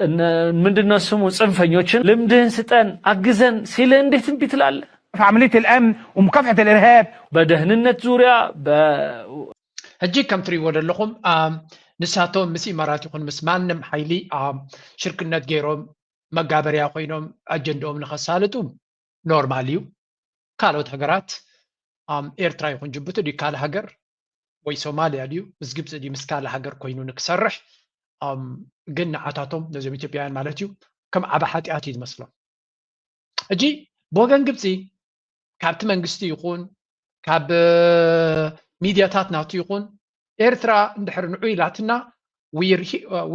እነ- ምንድነው ስሙ ጽንፈኞችን ልምድህን ስጠን አግዘን ሲልህ እንዴት እምቢ ትላለህ? في عملية الأمن ومكافحة الإرهاب. በደህንነት ዙሪያ በ- ሕጂ ከም ትሪእዎ ዘለኹም ኣም፣ ንሳቶም ምስ ኢማራት ይኹን ምስ ማንም ሓይሊ ኣም፣ ሽርክነት ገይሮም መጋበርያ ኮይኖም ኣጀንድኦም ንኸሳልጡ ኖርማል እዩ። ካልኦት ሃገራት ኣም፣ ኤርትራ ይኹን ጅቡቲ ድዩ ካልእ ሃገር ወይ ሶማልያ ድዩ ምስ ግብፂ ድዩ ምስ ካልእ ሃገር ኮይኑ ንክሰርሕ ኣም፣ ግን ንዓታቶም ነዞም ኢትዮጵያውያን ማለት እዩ ከም ዓበ ሓጢኣት እዩ ዝመስሎም። ሕጂ ብወገን ግብፂ ካብቲ መንግስቲ ይኹን ካብ ሚድያታት ናቱ ይኹን ኤርትራ እንድሕር ንዑ ኢላትና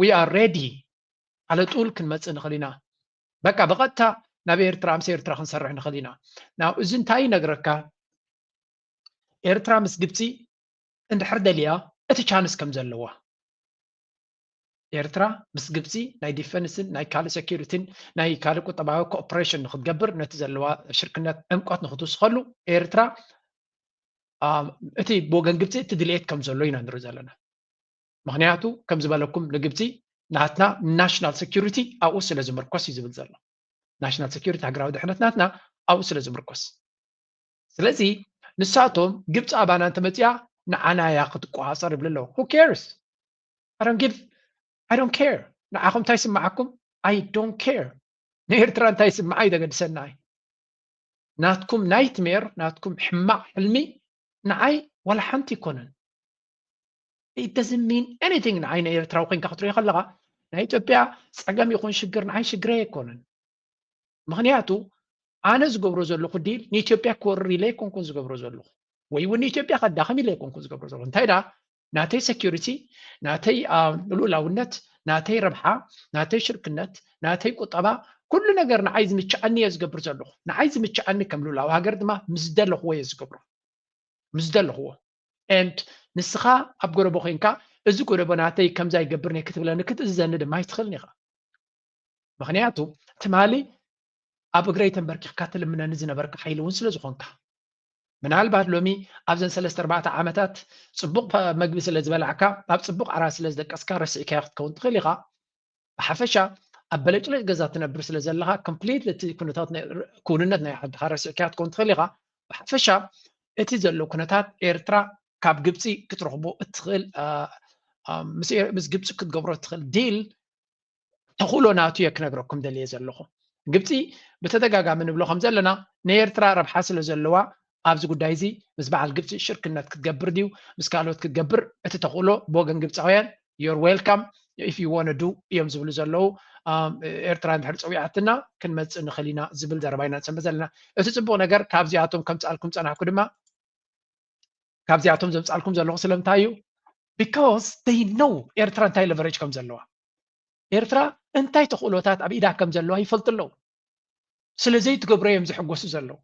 we are ready ኣለጡል ክንመፅእ ንኽእል ኢና። በቃ ብቐጥታ ናብ ኤርትራ ምስ ኤርትራ ክንሰርሕ ንኽእል ኢና። ናው እዚ እንታይ ይነግረካ? ኤርትራ ምስ ግብፂ እንድሕር ደልያ እቲ ቻንስ ከም ዘለዋ ኤርትራ ምስ ግብፂ ናይ ዲፈንስን ናይ ካልእ ሴኪሪቲን ናይ ካልእ ቁጠባዊ ኮኦፕሬሽን ንክትገብር ነቲ ዘለዋ ሽርክነት ዕምቆት ንክትውስኸሉ ኤርትራ እቲ ብወገን ግብፂ እቲ ድልየት ከም ዘሎ ኢና ንርኢ ዘለና። ምክንያቱ ከም ዝበለኩም ንግብፂ ናትና ናሽናል ሴኪሪቲ ኣብኡ ስለ ዝምርኮስ እዩ ዝብል ዘሎ። ናሽናል ሴኪሪቲ ሃገራዊ ድሕነት ናትና ኣብኡ ስለ ዝምርኮስ ስለዚ ንሳቶም ግብፂ ኣባና እንተመፅያ ንዓና እያ ክትቆፃፀር ይብል ኣለዉ። Who cares? I don't give I don't care ንዓኹም እንታይ ይስምዓኩም? I don't care ንኤርትራ እንታይ ይስምዓ እዩ ዘገድሰና። ናትኩም ናይትሜር ናትኩም ሕማቕ ሕልሚ ንዓይ ዋላ ሓንቲ ይኮነን። It doesn't mean anything ንዓይ ንኤርትራዊ ኮይንካ ክትሪኦ ከለኻ ናይ ኢትዮጵያ ፀገም ይኹን ሽግር ንዓይ ሽግረይ ኣይኮነን። ምክንያቱ ኣነ ዝገብሮ ዘለኹ ዲል ንኢትዮጵያ ክወርር ኢለ ኣይኮንኩን ዝገብሮ ዘለኹ ወይ እውን ንኢትዮጵያ ከዳኽም ኢለ ኣይኮንኩን ዝገብሮ ዘለኹ እንታይ ዳ ናተይ ሴኪሪቲ ናተይ ልኡላውነት ናተይ ረብሓ ናተይ ሽርክነት ናተይ ቁጠባ ኩሉ ነገር ንዓይ ዝምችኣኒ እየ ዝገብር ዘለኹ። ንዓይ ዝምችኣኒ ከም ልኡላዊ ሃገር ድማ ምስ ደለኽዎ እየ ዝገብሮ። ምስ ደለኽዎ and ንስኻ ኣብ ጎደቦ ኮይንካ እዚ ጎደቦ ናተይ ከምዛ ይገብር ነይ ክትብለኒ ክትእዝዘኒ ድማ ኣይትኽእልን ኢኻ። ምክንያቱ ትማሊ ኣብ እግረይ ተንበርኪኽካ ትልምነኒ ዝነበርካ ሓይሊ እውን ስለ ዝኾንካ ምናልባት ሎሚ ኣብዘን ሰለስተ ኣርባዕተ ዓመታት ፅቡቕ መግቢ ስለ ዝበላዕካ ኣብ ፅቡቕ ዓራት ስለ ዝደቀስካ ረሲዕካዮ ክትከውን ትኽእል ኢኻ። ብሓፈሻ ኣብ በለጭለጭ ገዛ ትነብር ስለ ዘለኻ ኮምፕሊት እቲ ኩነታት ክውንነት ናይ ዓድኻ ረሲዕካዮ ክትከውን ትኽእል ኢኻ። ብሓፈሻ እቲ ዘሎ ኩነታት ኤርትራ ካብ ግብፂ ክትረኽቦ እትኽእል ምስ ግብፂ ክትገብሮ እትኽእል ዲል ተኽእሎ ናቱ እየ ክነግረኩም ደልየ ዘለኹ። ግብፂ ብተደጋጋሚ ንብሎ ከም ዘለና ናይ ኤርትራ ረብሓ ስለ ዘለዋ ኣብዚ ጉዳይ እዚ ምስ በዓል ግብፂ ሽርክነት ክትገብር ድዩ ምስ ካልኦት ክትገብር እቲ ተኽእሎ ብወገን ግብፃውያን you're welcome if you wanna do እዮም ዝብሉ ዘለዉ። ኤርትራ እንድሕር ፀዊዓትና ክንመፅእ ንኽእል ኢና ዝብል ዘረባ ኢና ንሰምዕ ዘለና። እቲ ፅቡቕ ነገር ካብዚኣቶም ከምፅኣልኩም ፀናሕኩ ድማ ካብዚኣቶም ዘምፃልኩም ዘለኹ ስለምንታይ እዩ? Because they know ኤርትራ እንታይ leverage ከም ዘለዋ ኤርትራ እንታይ ተኽእሎታት ኣብ ኢዳ ከም ዘለዋ ይፈልጡ ኣለዉ። ስለ ዘይትገብሮ እዮም ዝሕጎሱ ዘለዉ።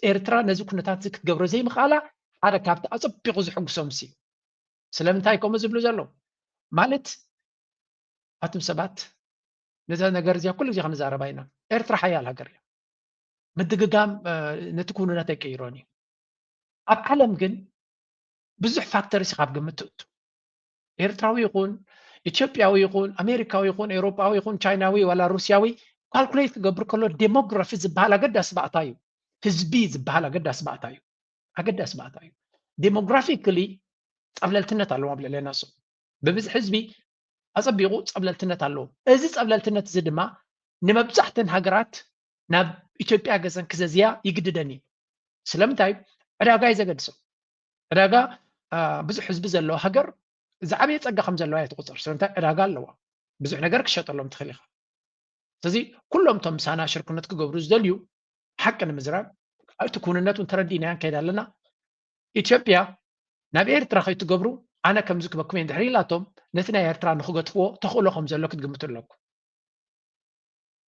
ኤርትራ ነዚ ኩነታት እዚ ክትገብሮ ዘይምኽኣላ ሓደ ካብቲ ኣፀቢቑ ዝሕጉሶም ሲ ስለምንታይ ከምኡ ዝብሉ ዘለዉ ማለት ኣቱም ሰባት ነዛ ነገር እዚኣ ኩሉ ግዜ ክንዛረባ ኢና። ኤርትራ ሓያል ሃገር እያ። ምድግጋም ነቲ ክውንነት ኣይቀይሮን እዩ። ኣብ ዓለም ግን ብዙሕ ፋክተርስ ካብ ግምት ትእቱ። ኤርትራዊ ይኹን ኢትዮጵያዊ ይኹን ኣሜሪካዊ ይኹን ኤውሮጳዊ ይኹን ቻይናዊ ዋላ ሩስያዊ ካልኩሌት ክገብር ከሎ ዴሞግራፊ ዝበሃል ኣገዳሲ ባእታ እዩ። ህዝቢ ዝበሃል ኣገዳሲ ባእታ እዩ። ኣገዳሲ ባእታ እዩ። ዴሞግራፊክሊ ጸብለልትነት ኣለዎም ኣብ ልዕሌና እሱ ብብዝሒ ህዝቢ ኣጸቢቑ ጸብለልትነት ኣለዎም። እዚ ጸብለልትነት እዚ ድማ ንመብዛሕተን ሃገራት ናብ ኢትዮጵያ ገዘን ክዘዝያ ይግድደን እዩ። ስለምንታይ ዕዳጋ እዩ ዘገድሶም። ዕዳጋ ብዙሕ ህዝቢ ዘለዎ ሃገር ዝዓበየ ጸጋ ከም ዘለዋ እያ ትቑጸር። ስለምንታይ ዕዳጋ ኣለዋ፣ ብዙሕ ነገር ክሸጠሎም ትኽእል ኢኻ። ስለዚ ኩሎም እቶም ምሳና ሽርክነት ክገብሩ ዝደልዩ ሓቂ ንምዝራብ እቲ ክውንነቱ እንተረዲእናዮ ንከይድ ኣለና ኢትዮጵያ ናብ ኤርትራ ከይትገብሩ ኣነ ከምዚ ክበኩም እየ እንድሕር ኢላቶም ነቲ ናይ ኤርትራ ንክገጥፍዎ ተኽእሎ ከም ዘሎ ክትግምቱ ኣለኩም።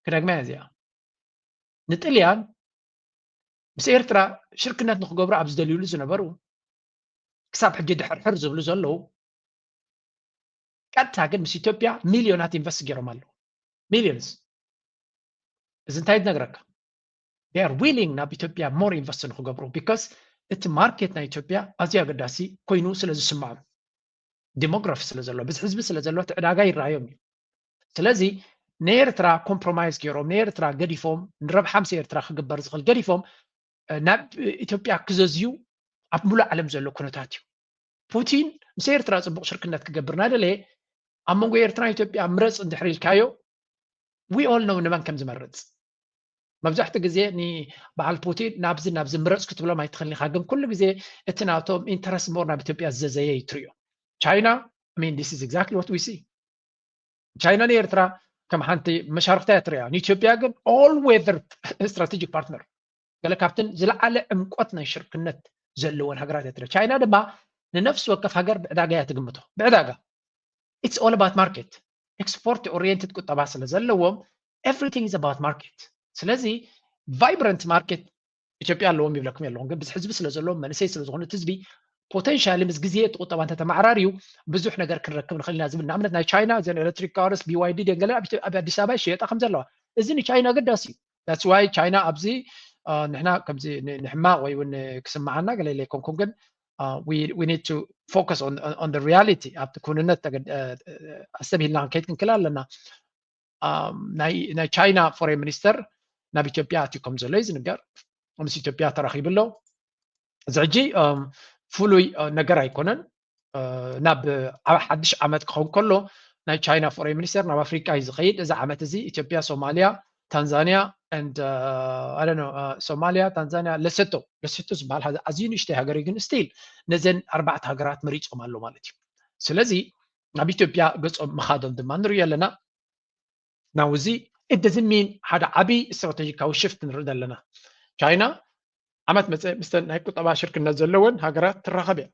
ክደግማ እያ እዚኣ ንጥልያን ምስ ኤርትራ ሽርክነት ንክገብሩ ኣብ ዝደልዩሉ ዝነበሩ ክሳብ ሕጂ ድሕርሕር ዝብሉ ዘለዉ ቀጥታ ግን ምስ ኢትዮጵያ ሚልዮናት ኢንቨስት ገይሮም ኣለዉ። ሚልዮንስ። እዚ እንታይ ዝነግረካ? They are willing ናብ ኢትዮጵያ more ኢንቨስት ንክገብሩ፣ because እቲ ማርኬት ናይ ኢትዮጵያ ኣዝዩ ኣገዳሲ ኮይኑ ስለ ዝስምዖም፣ ዲሞግራፊ ስለ ዘሎ፣ ብዝሒ ህዝቢ ስለ ዘሎ፣ እቲ ዕዳጋ ይረኣዮም እዩ። ስለዚ ንኤርትራ ኮምፕሮማይዝ ገይሮም፣ ንኤርትራ ገዲፎም፣ ንረብሓ ምስ ኤርትራ ክግበር ዝኽእል ገዲፎም ናብ ኢትዮጵያ ክዘዝዩ ኣብ ሙሉእ ዓለም ዘሎ ኩነታት እዩ። ፑቲን ምስ ኤርትራ ፅቡቕ ሽርክነት ክገብር እናደለየ፣ ኣብ መንጎ ኤርትራ ኢትዮጵያ ምረፅ እንድሕር ኢልካዮ፣ we all know ንመን ከም ዝመርፅ። መብዛሕትኡ ግዜ ንበዓል ፑቲን ናብዚ ናብዚ ምረፅ ክትብሎም ኣይትኽእልን ኢኻ፣ ግን ኩሉ ግዜ እቲ ናቶም ኢንተረስት ሞር ናብ ኢትዮጵያ ዝዘዘየ እዩ ትሪኦ። ቻይና፣ I mean, this is exactly what we see. ቻይና ንኤርትራ ከም ሓንቲ መሻርክታ እያ ትሪኣ፣ ንኢትዮጵያ ግን all weather strategic partner፣ ገለ ካብተን ዝለዓለ ዕምቆት ናይ ሽርክነት ዘለወን ሃገራት እያ ትሪኣ። ቻይና ድማ ንነፍሲ ወከፍ ሃገር ብዕዳጋ እያ ትግምቶ። ብዕዳጋ፣ it's all about market። ኤክስፖርት ኦሪየንትድ ቁጠባ ስለ ዘለዎም፣ everything is about market። ስለዚ ቫይብረንት ማርኬት ኢትዮጵያ ኣለዎም ይብለኩም የለኹም፣ ግን ብዝሒ ህዝቢ ስለ ዘለዎም፣ መንእሰይ ስለ ዝኾኑ፣ እቲ ህዝቢ ፖቴንሻሊ ምስ ግዜ እቲ ቁጠባ እንተተመዓራርዩ ብዙሕ ነገር ክንረክብ ንኽእል ኢና ዝብል። ንኣብነት ናይ ቻይና እዘን ኤሌክትሪክ ካርስ፣ ቢ ዋይ ዲ ድየን ገለ ኣብ ኢትዮ-፣ ኣብ ኣዲስ ኣበባ ይሽየጣ ከም ዘለዋ፣ እዚ ንቻይና ኣገዳሲ እዩ። That's why ቻይና ኣብዚ፣ አ፣ ንሕና ከምዚ ን-፣ ንሕማቕ ወይ እውን ክስምዓና ገለ ኢለ ኣይኮንኩን፣ ግን፣ አ፣ we, we need to focus on, on, on the reality፣ ኣብቲ ክውንነት ተገድ-፣ አ፣ አ፣ ኣስተብሂልና ክንከይድ ክንክእል ኣለና። አ፣ ናይ፣ ናይ ቻይና ፎሬን ሚኒስተር ናብ ኢትዮጵያ ኣትዩ ከም ዘሎ እዩ ዝንገር። ምስ ኢትዮጵያ ተራኺቡ ኣሎ። እዚ ሕጂ፣ አ፣ ፍሉይ፣ አ፣ ነገር ኣይኮነን። አ፣ ናብ፣ ኣብ ሓድሽ ዓመት ክኸውን ከሎ ናይ ቻይና ፎሬን ሚኒስተር ናብ ኣፍሪቃ እዩ ዝኸይድ። እዚ ዓመት እዚ ኢትዮጵያ፣ ሶማልያ፣ ታንዛንያ and፣ አ፣ I don't know፣ አ፣ ሶማልያ፣ ታንዛንያ፣ ለሰቶ፣ ለሰቶ ዝበሃል ሃገ-፣ ኣዝዩ ንእሽተይ ሃገር እዩ፣ ግን ስቲል ነዘን ኣርባዕተ ሃገራት መሪጾም ኣሎ ማለት እዩ። ስለዚ ናብ ኢትዮጵያ ገጾም ምኻዶም ድማ ንሪኦ ኣለና። ናው እዚ it doesn't mean ሓደ ዓብዪ ስትራቴጂካዊ ሽፍት ንርኢ ዘለና። ቻይና ዓመት መጸ ምስተን ናይ ቁጠባ ሽርክነት ዘለወን ሃገራት ትራኸብ እያ።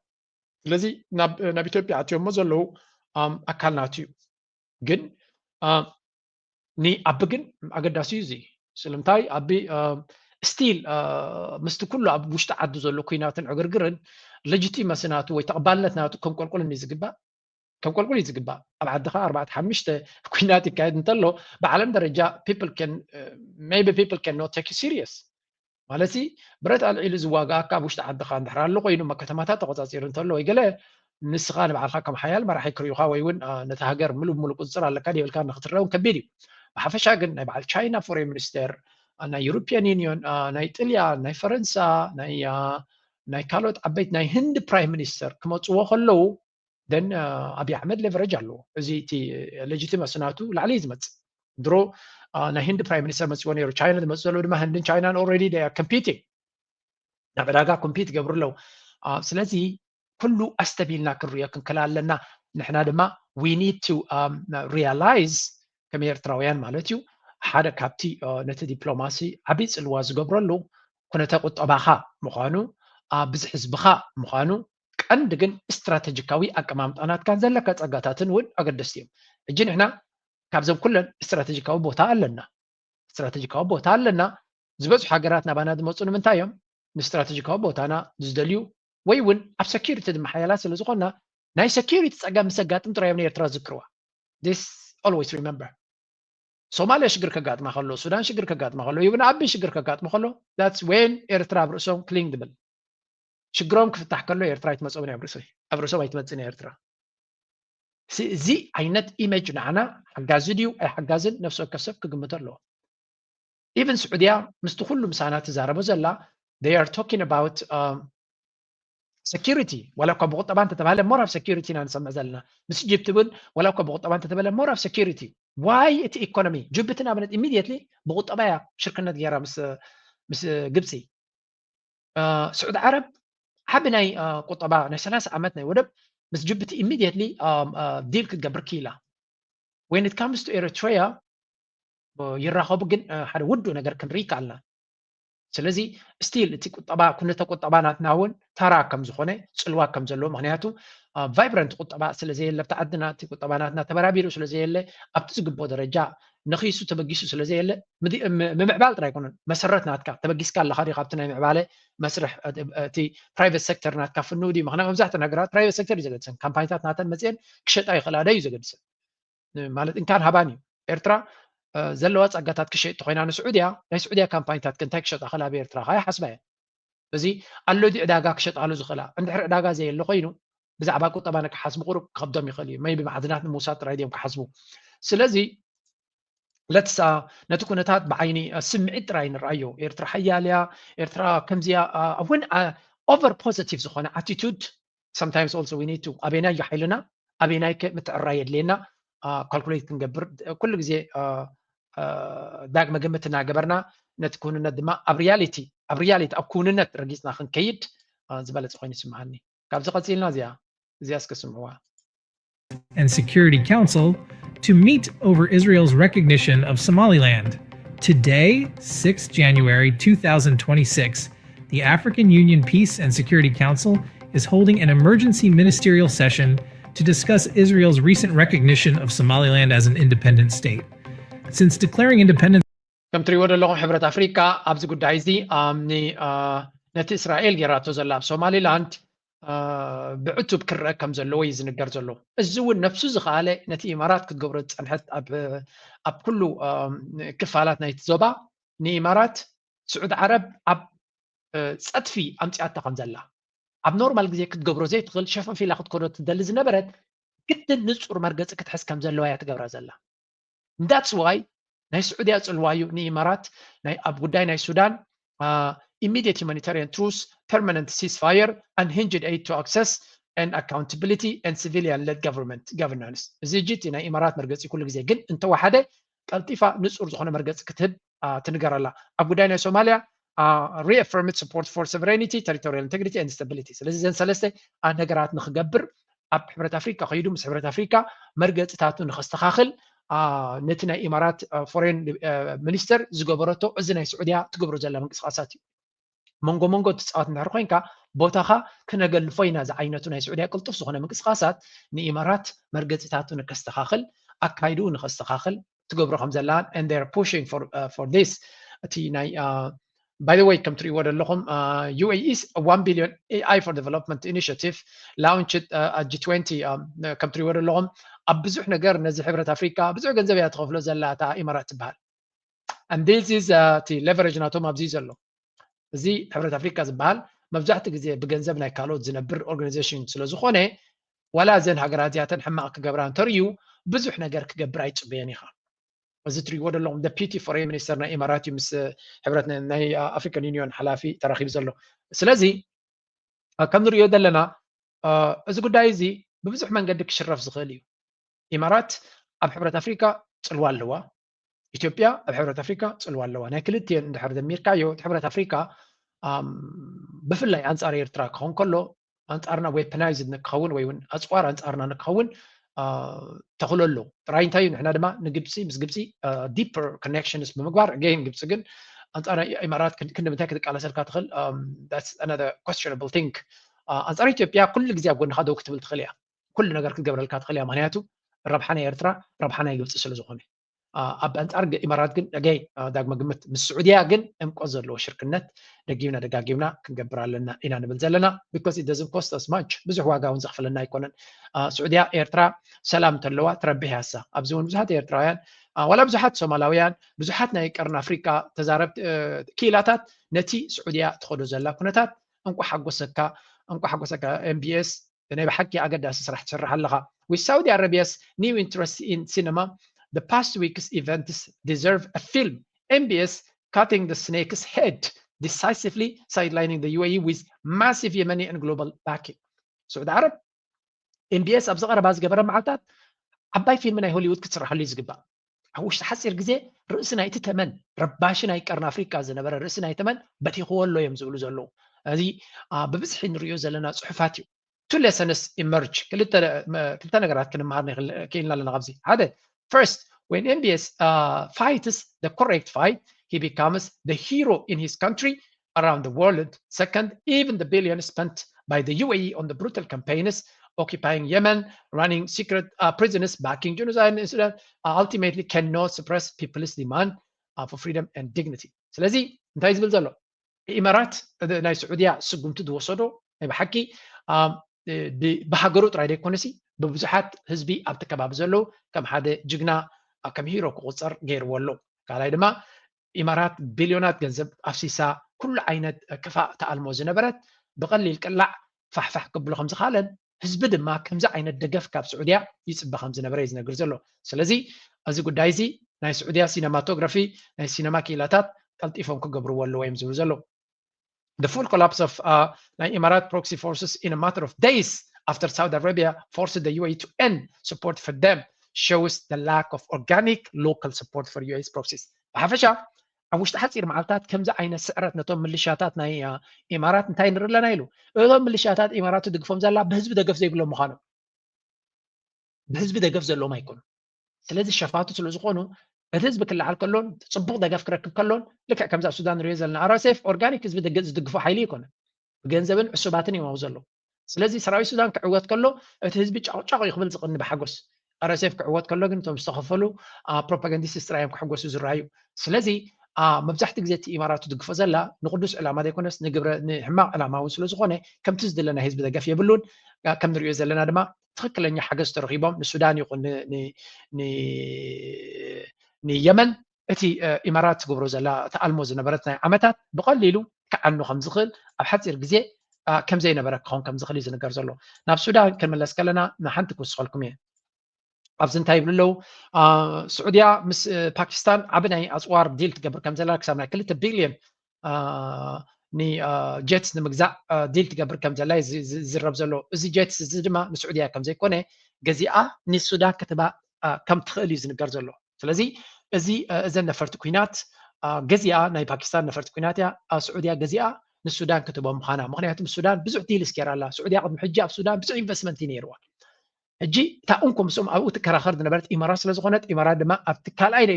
ስለዚ ናብ፣ ናብ ኢትዮጵያ ኣትዮሞ ዘለዉ፣ ኣም፣ ኣካል ናቱ እዩ። ግን፣ ኣም፣ ንኣቢ ግን ኣገዳሲ እዩ እዚ። ስለምንታይ ኣቢ፣ ኣም፣ ስቲል፣ አ፣ ምስቲ ኩሉ ኣብ ውሽጢ ዓዲ ዘሎ ኩናትን ዕግርግርን ሌጂቲመሲ ናቱ ወይ ተቐባልነት ናቱ ከም ቆልቁል እዩ ዝግባእ። ከም ቆልቁል እዩ ዝግባእ። ኣብ ዓድኻ ኣርባዕተ ሓሙሽተ ኩናት ይካየድ እንተሎ፣ ብዓለም ደረጃ people can፣ maybe people can not take you serious። ማለት ሲ፣ ብረት ኣልዒሉ ዝዋጋኣካ ኣብ ውሽጢ ዓድኻ እንድሕር ኣሎ ኮይኑ፣ እሞ ከተማታት ተቆጻጺሩ እንተሎ ወይ ገለ፣ ንስኻ ንባዕልኻ ከም ሓያል መራሒ ክርእዩኻ ወይ እውን፣ አ፣ ነታ ሃገር ምሉእ ብምሉእ ቁጽጽር ኣለካ ዶ የብልካ ንክትረአ እውን ከቢድ እዩ። ብሓፈሻ ግን ናይ በዓል ቻይና ፎሬን ሚኒስተር፣ አ፣ ናይ ዩሮፒያን ዩኒዮን፣ አ፣ ናይ ጥልያን፣ ናይ ፈረንሳ፣ ናይ፣ አ፣ ናይ ካልኦት ዓበይቲ፣ ናይ ህንዲ ፕራይም ሚኒስተር ክመጽዎ ከለዉ፣ then፣ አ፣ ኣብይ ኣሕመድ ሌቨሬጅ ኣለዎ። እዚ እቲ ሌጂቲመሲ ናቱ ላዕሊ እዩ ዝመጽእ። ድሮ፣ አ፣ ናይ ህንዲ ፕራይም ሚኒስተር መጽዎ ነይሩ። ቻይና ዝመጽእ ዘሎ ድማ፣ ህንድን ቻይናን ኦልሬዲ they are competing። ናብ ዕዳጋ ኮምፒት ይገብሩ ኣለዉ። አ፣ ስለዚ ኩሉ ኣስተብሂልና ክንሪኦ ክንክእል ኣለና። ንሕና ድማ we need to፣ um፣ realize ከም ኤርትራውያን ማለት እዩ፣ ሓደ ካብቲ፣ አ፣ ነቲ ዲፕሎማሲ ዓብዪ ጽልዋ ዝገብረሉ ኩነተ ቁጠባኻ ምዃኑ፣ አ፣ ብዝሒ ህዝብኻ ምዃኑ፣ ቀንዲ ግን ስትራተጂካዊ ኣቀማምጣ ናትካን ዘለካ ጸጋታትን እውን ኣገደስቲ እዮም። ሕጂ ንሕና ካብዘን ኩለን ስትራተጂካዊ ቦታ ኣለና። ስትራተጂካዊ ቦታ ኣለና። ዝበዝሑ ሃገራት ናባና ዝመጹ ንምንታይ እዮም? ንስትራተጂካዊ ቦታና ዝደልዩ ወይ እውን ኣብ ሰኪሪቲ ድማ ሓያላት ስለ ዝኾንና፣ ናይ ሰኪሪቲ ጸገም ምስ ኣጋጥም ጥራይ እዮም ንኤርትራ ዝዝክርዋ። This always remember። ሶማልያ ሽግር ከጋጥማ ከሎ፣ ሱዳን ሽግር ከጋጥማ ከሎ፣ ይብን ኣቢ ሽግር ከጋጥሞ ከሎ፣ that's when ኤርትራ ኣብ ርእሶም ክሊንግ ትብል። ሽግሮም ክፍታሕ ከሎ ኤርትራ ኣይትመጽኦምን እያ ኣብ ርእሶም፣ ኣብ ርእሶም ኣይትመጽእን እያ ኤርትራ። ሲ-፣ እዚ ዓይነት ኢሜጅ ንዓና ሓጋዚ ድዩ ኣይሓጋዝን ነፍሲ ወከፍ ሰብ ክግምቶ ኣለዎ። ኢቨን ስዑድያ ምስቲ ኩሉ ምሳና ትዛረቦ ዘላ፣ they are talking about፣ um፣ security። ዋላ እኳ ብቁጠባ እንተተባህለ ሞር ኣብ ሰኪሪቲ ኢና ንሰምዕ ዘለና። ምስ ኢጅፕት እውን ዋላ እኳ ብቁጠባ እንተተበለ ሞር ኣብ ሰኪሪቲ። ዋይ እቲ ኢኮኖሚ፣ ጅቡቲ ንኣብነት ኢሚድየትሊ ብቁጠባ እያ ሽርክነት ገይራ ምስ፣ ምስ ግብፂ። አ፣ ስዑዲ ዓረብ ዓቢ ናይ፣ አ፣ ቁጠባ ናይ ሰላሳ ዓመት ናይ ወደብ ምስ ጅቡቲ ኢሚድየትሊ፣ አ፣ አ፣ ዲል ክትገብር ክኢላ። When it comes to ኤሪትሪያ፣ አ፣ ይራኸቡ፣ ግን፣ አ፣ ሓደ ውዱእ ነገር ክንርኢ ይከኣልና። ስለዚ ስቲል እቲ ቁጠባ፣ ኩነተ ቁጠባ ናትና እውን ተራ ከም ዝኾነ፣ ጽልዋ ከም ዘለዎ፣ ምኽንያቱ፣ አ፣ ቫይብረንት ቁጠባ ስለ ዘየለ ኣብቲ ዓድና፣ እቲ ቁጠባ ናትና ተበራቢሩ ስለ ዘየለ፣ ኣብቲ ዝግብኦ ደረጃ ነኺሱ ተበጊሱ ስለ ዘየለ ምምዕባል ጥራይ ኣይኮነን። መሰረት ናትካ ተበጊስካ ኣለካ ዲ ካብቲ ናይ ምዕባለ መስርሕ እቲ private sector ናትካ ፍንው ድዩ? ምክንያቱ መብዛሕትኡ ሃገራት private sector እዩ ዘገድሰን። ካምፓኒታት ናተን መፅአን ክሸጣ ይኽእላ ዶ እዩ ዘገድሰን። ማለት እንካን ሃባን እዩ። ኤርትራ ዘለዋ ጸጋታት ክሸጥ ተኮይና ንስዑድያ ናይ ስዑድያ ካምፓኒታት እንታይ ክሸጣ ከላ ብኤርትራ ካይ ሓስባ እየ። እዚ ኣሎ ዲ ዕዳጋ ክሸጣሉ ዝኽእላ እንድሕር ዕዳጋ ዘየለ ኮይኑ ብዛዕባ ቁጠባ ንክሓስቡ ቁሩብ ክኸብዶም ይኽእል እዩ። maybe ማዕድናት ንምውሳድ ጥራይ ድዮም ክሓስቡ። ስለዚ let's ነቲ ኩነታት ብዓይኒ ስምዒት ጥራይ ንርኣዮ። ኤርትራ ሓያል እያ፣ ኤርትራ ከምዚያ እውን over positive ዝኾነ attitude sometimes also we need to ኣበይናይ እዩ ሓይልና ኣበይናይ ምትዕራይ የድልየና calculate ክንገብር ኩሉ ግዜ ዳግመ ግምት እናገበርና ነቲ ክውንነት ድማ ኣብ reality ኣብ reality ኣብ ክውንነት ረጊፅና ክንከይድ ዝበለፀ ኮይኑ ይስምዓኒ። ካብዚ ቀፂልና እዚኣ እዚኣ እስከ ስምዕዋ። and Security Council to meet over Israel's recognition of Somaliland. Today, sixth January two thousand twenty-six, the African Union Peace and Security Council is holding an emergency ministerial session to discuss Israel's recent recognition of Somaliland as an independent state. Since declaring independence ከም ትሪእዎ ዘለኹም ሕብረት ኣፍሪካ ኣብዚ ጉዳይ እዚ ነቲ እስራኤል ጌራቶ ዘላ ኣብ ሶማሊላንድ ብዕቱብ ክረአ ከም ዘለዎ እዩ ዝንገር ዘሎ። እዚ እውን ነፍሱ ዝኸኣለ ነቲ ኢማራት ክትገብሮ ዝፀንሐት ኣብ ኩሉ ክፋላት ናይቲ ዞባ ንኢማራት ስዑድ ዓረብ ኣብ ፀጥፊ ኣምፅኣታ ከም ዘላ ኣብ ኖርማል ግዜ ክትገብሮ ዘይትኽእል ሸፈፍ ኢላ ክትከዶ ትደሊ ዝነበረት ግድን ንፁር መርገፂ ክትሕዝ ከም ዘለዋ እያ ትገብራ ዘላ። That's why ናይ ስዑድያ ፅልዋ እዩ ንኢማራት ኣብ ጉዳይ ናይ ሱዳን immediate humanitarian truce, permanent ceasefire, unhinged aid to access and accountability and civilian led government governance። እዚ ሕጂ እቲ ናይ ኢማራት መርገፂ ኩሉ ግዜ ግን እንተወሓደ ቀልጢፋ ንፁር ዝኾነ መርገፂ ክትህብ ትንገር ኣላ። ኣብ ጉዳይ ናይ ሶማልያ reaffirmed support for sovereignty, territorial integrity and stability። ስለዚ እዘን ሰለስተ ነገራት ንክገብር ኣብ ሕብረት ኣፍሪካ ከይዱ ምስ ሕብረት ኣፍሪካ መርገፂታቱ ንከስተኻኽል ነቲ ናይ ኢማራት ፎሬን ሚኒስተር ዝገበረቶ እዚ ናይ ስዑድያ ትገብሮ ዘላ ምንቅስቃሳት እዩ። መንጎ መንጎ ትፃወት እንድሕር ኮይንካ ቦታኻ ክነገልፎ ኢና ዝዓይነቱ ናይ ስዑድያ ቅልጡፍ ዝኾነ ምንቅስቃሳት ንኢማራት መርገፂታቱ ንከስተኻኽል ኣካይድኡ ንከስተኻኽል ትገብሮ ከም ዘላን and they're pushing for, uh, for this እቲ ናይ by the way ከም ትሪእዎ ዘለኹም UAE's one billion AI for development initiative launched at G twenty ከም ትሪእዎ ዘለኹም ኣብ ብዙሕ ነገር ነዚ ሕብረት ኣፍሪካ ብዙሕ ገንዘብ እያ ትኸፍሎ ዘላ እታ ኢማራት ትበሃል። And this is እቲ leverage ናቶም ኣብዚ ዘሎ እዚ ሕብረት ኣፍሪካ ዝበሃል መብዛሕትኡ ግዜ ብገንዘብ ናይ ካልኦት ዝነብር organization ስለ ዝኾነ ዋላ እዘን ሃገራት እዚኣተን ሕማቕ ክገብራ እንተርእዩ ብዙሕ ነገር ክገብር ኣይፅበዮን ኢኻ። እዚ ትሪእዎ ዘለኹም deputy foreign minister ናይ ኢማራት እዩ ምስ ሕብረት ናይ ኣፍሪካን ዩኒዮን ሓላፊ ተራኺቡ ዘሎ። ስለዚ ከም ንሪኦ ዘለና እዚ ጉዳይ እዚ ብብዙሕ መንገዲ ክሽረፍ ዝኽእል እዩ። ኢማራት ኣብ ሕብረት ኣፍሪካ ፅልዋ ኣለዋ። ኢትዮጵያ ኣብ ሕብረት ኣፍሪካ ፅልዋ ኣለዋ። ናይ ክልቲኤን እንድሕር ደሚርካዮ እቲ ሕብረት ኣፍሪካ ብፍላይ ኣንፃር ኤርትራ ክኸውን ከሎ ኣንፃርና weaponized ንክኸውን ወይ እውን ኣፅዋር ኣንፃርና ንክኸውን ተኽሎ ኣሎ። ጥራይ እንታይ እዩ ንሕና ድማ ንግብፂ ምስ ግብፂ deeper connections ብምግባር again ግብፂ ግን ኣንፃር ኢማራት ክንዲ ምንታይ ክትቃለሰልካ ትኽእል? That's another questionable thing። ኣንፃር ኢትዮጵያ ኩሉ ግዜ ኣብ ጎንኻ ደው ክትብል ትኽእል እያ። ኩሉ ነገር ክትገብረልካ ትኽእል እያ። ምክንያቱ ረብሓ ናይ ኤርትራ ረብሓ ናይ ግብፂ ስለ ዝኾነ ኣብ ኣንፃር ኢማራት ግን ገይ ዳግመ ግምት ምስ ስዑድያ ግን ዕምቆት ዘለዎ ሽርክነት ደጊምና ደጋጊምና ክንገብር ኣለና ኢና ንብል ዘለና because it doesn't cost us much ብዙሕ ዋጋ እውን ዘኽፍለና ኣይኮነን። ስዑድያ ኤርትራ ሰላም እንተለዋ ትረብሕ ያሳ ኣብዚ እውን ብዙሓት ኤርትራውያን ዋላ ብዙሓት ሶማላውያን ብዙሓት ናይ ቀርኒ ኣፍሪካ ተዛረብ ክኢላታት ነቲ ስዑድያ ትኸዶ ዘላ ኩነታት እንቋ ሓጎሰካ እንቋ ሓጎሰካ MBS ናይ ብሓቂ ኣገዳሲ ስራሕ ትሰርሕ ኣለኻ። With Saudi Arabia's new interest in cinema, the past week's events deserve a film. MBS cutting the snake's head decisively sidelining the UAE with massive Yemeni and global backing. ስዑዲ ዓረብ MBS ኣብ ዝቐረባ ዝገበረ መዓልታት ዓባይ ፊልም ናይ ሆሊውድ ክትስራሐሉ እዩ ዝግባእ። ኣብ ውሽጢ ሓፂር ግዜ ርእሲ ናይቲ ተመን ረባሺ ናይ ቀርኒ ኣፍሪካ ዝነበረ ርእሲ ናይ ተመን በቲኽዎ ኣሎ እዮም ዝብሉ ዘለዉ። እዚ ብብዝሒ ንሪኦ ዘለና ፅሑፋት እዩ። Two lessons emerge ክልተ ነገራት ክንመሃር ክኢልና ኣለና ካብዚ ሓደ first when MBS uh, fights the correct fight he becomes the hero in his country around the world. Second, even the billions spent by the UAE on the brutal campaigns occupying Yemen, running secret uh, prisons, backing genocide in Sudan, uh, ultimately cannot suppress people's demand uh, for freedom and dignity. ስለዚ እንታይ ዝብል ዘሎ ኢማራት ናይ ስዑድያ ስጉምቲ ዝወሰዶ ናይ ብሓቂ ብሃገሩ ጥራይ ዘይኮነሲ ብብዙሓት ህዝቢ ኣብቲ ከባቢ ዘለዉ ከም ሓደ ጅግና ከም ሂሮ ክቁፀር ገይርዎ ኣሎ። ካልኣይ ድማ ኢማራት ቢልዮናት ገንዘብ ኣፍሲሳ ኩሉ ዓይነት ክፋእ ተኣልሞ ዝነበረት ብቐሊል ቅላዕ ፋሕፋሕ ክብሎ ከም ዝኻለን ህዝቢ ድማ ከምዚ ዓይነት ደገፍ ካብ ስዑድያ ይፅበ ከም ዝነበረ እዩ ዝነግር ዘሎ። ስለዚ እዚ ጉዳይ እዚ ናይ ስዑድያ ሲነማቶግራፊ ናይ ሲነማ ክኢላታት ቀልጢፎም ክገብርዎ ኣለዎ እዮም ዝብሉ ዘለዉ። The full collapse of uh, ናይ ኢማራት proxy forces in a matter of days after Saudi Arabia forced the U A E to end support for them shows the lack of organic local support for U A's proxies. ብሓፈሻ ኣብ ውሽጢ ሓፂር መዓልታት ከምዚ ዓይነት ስዕረት ነቶም ምልሻታት ናይ ኢማራት እንታይ ንርኢ ኣለና ኢሉ። እቶም ምልሻታት ኢማራት ትድግፎም ዘላ ብህዝቢ ደገፍ ዘይብሎም ምዃኖም፣ ብህዝቢ ደገፍ ዘለዎም ኣይኮኑን። ስለዚ ሸፋቱ ስለ ዝኾኑ እቲ ህዝቢ ክለዓል ከሎን ፅቡቕ ደገፍ ክረክብ ከሎን ልክዕ ከምዚ ኣብ ሱዳን ንሪኦ ዘለና R S F organic ህዝቢ ዝድግፎ ሓይሊ ኣይኮነን። ብገንዘብን ዕሱባትን እዮም ኣብኡ ዘለዉ። ስለዚ ሰራዊት ሱዳን ክዕወት ከሎ እቲ ህዝቢ ጫቕጫቕ እዩ ክብል ዝቕኒ ብሓጎስ። R S F ክዕወት ከሎ ግን እቶም ዝተኸፈሉ ፕሮፓጋንዲስት ጥራይ እዮም ክሕጎሱ ዝረኣዩ። ስለዚ መብዛሕትኡ ግዜ እቲ ኢማራት ትድግፎ ዘላ ንቅዱስ ዕላማ ዘይኮነስ ንግብረ ንሕማቕ ዕላማ እውን ስለ ዝኾነ ከምቲ ዝድለ ናይ ህዝቢ ደገፍ የብሉን። ከም ንሪኦ ዘለና ድማ ትኽክለኛ ሓገዝ ተረኺቦም ንሱዳን ይኹን ንየመን እቲ ኢማራት ትገብሮ ዘላ ተኣልሞ ዝነበረት ናይ ዓመታት ብቐሊሉ ክዓኑ ከም ዝኽእል ኣብ ሓፂር ግዜ ከም ዘይነበረ ክኸውን ከም ዝኽእል እዩ ዝንገር ዘሎ። ናብ ሱዳን ክንምለስ ከለና ንሓንቲ ክውስኸልኩም እየ። ኣብዚ እንታይ ይብሉ ኣለዉ? ስዑድያ ምስ ፓኪስታን ዓቢ ናይ ኣፅዋር ዲል ትገብር ከም ዘላ ክሳብ ናይ ክልተ ቢልዮን ንጀትስ ንምግዛእ ዲል ትገብር ከም ዘላ ዝዝረብ ዘሎ። እዚ ጀትስ እዚ ድማ ንስዑድያ ከም ዘይኮነ ገዚኣ ንሱዳን ክትባ ከም ትኽእል እዩ ዝንገር ዘሎ። ስለዚ እዚ እዘን ነፈርቲ ኩናት ገዚኣ ናይ ፓኪስታን ነፈርቲ ኩናት እያ ስዑድያ ገዚኣ ንሱዳን ክትቦ ምዃና። ምክንያቱ ሱዳን ብዙሕ ዲል ስኬር ኣላ። ስዑድያ ቅድሚ ሕጂ ኣብ ሱዳን ብዙሕ ኢንቨስትመንት እዩ ነይርዋ። ሕጂ እታ እንኮ ምስኦም ኣብኡ ትከራኸር ዝነበረት ኢማራት ስለ ዝኾነት ኢማራት ድማ ኣብቲ ካልኣይ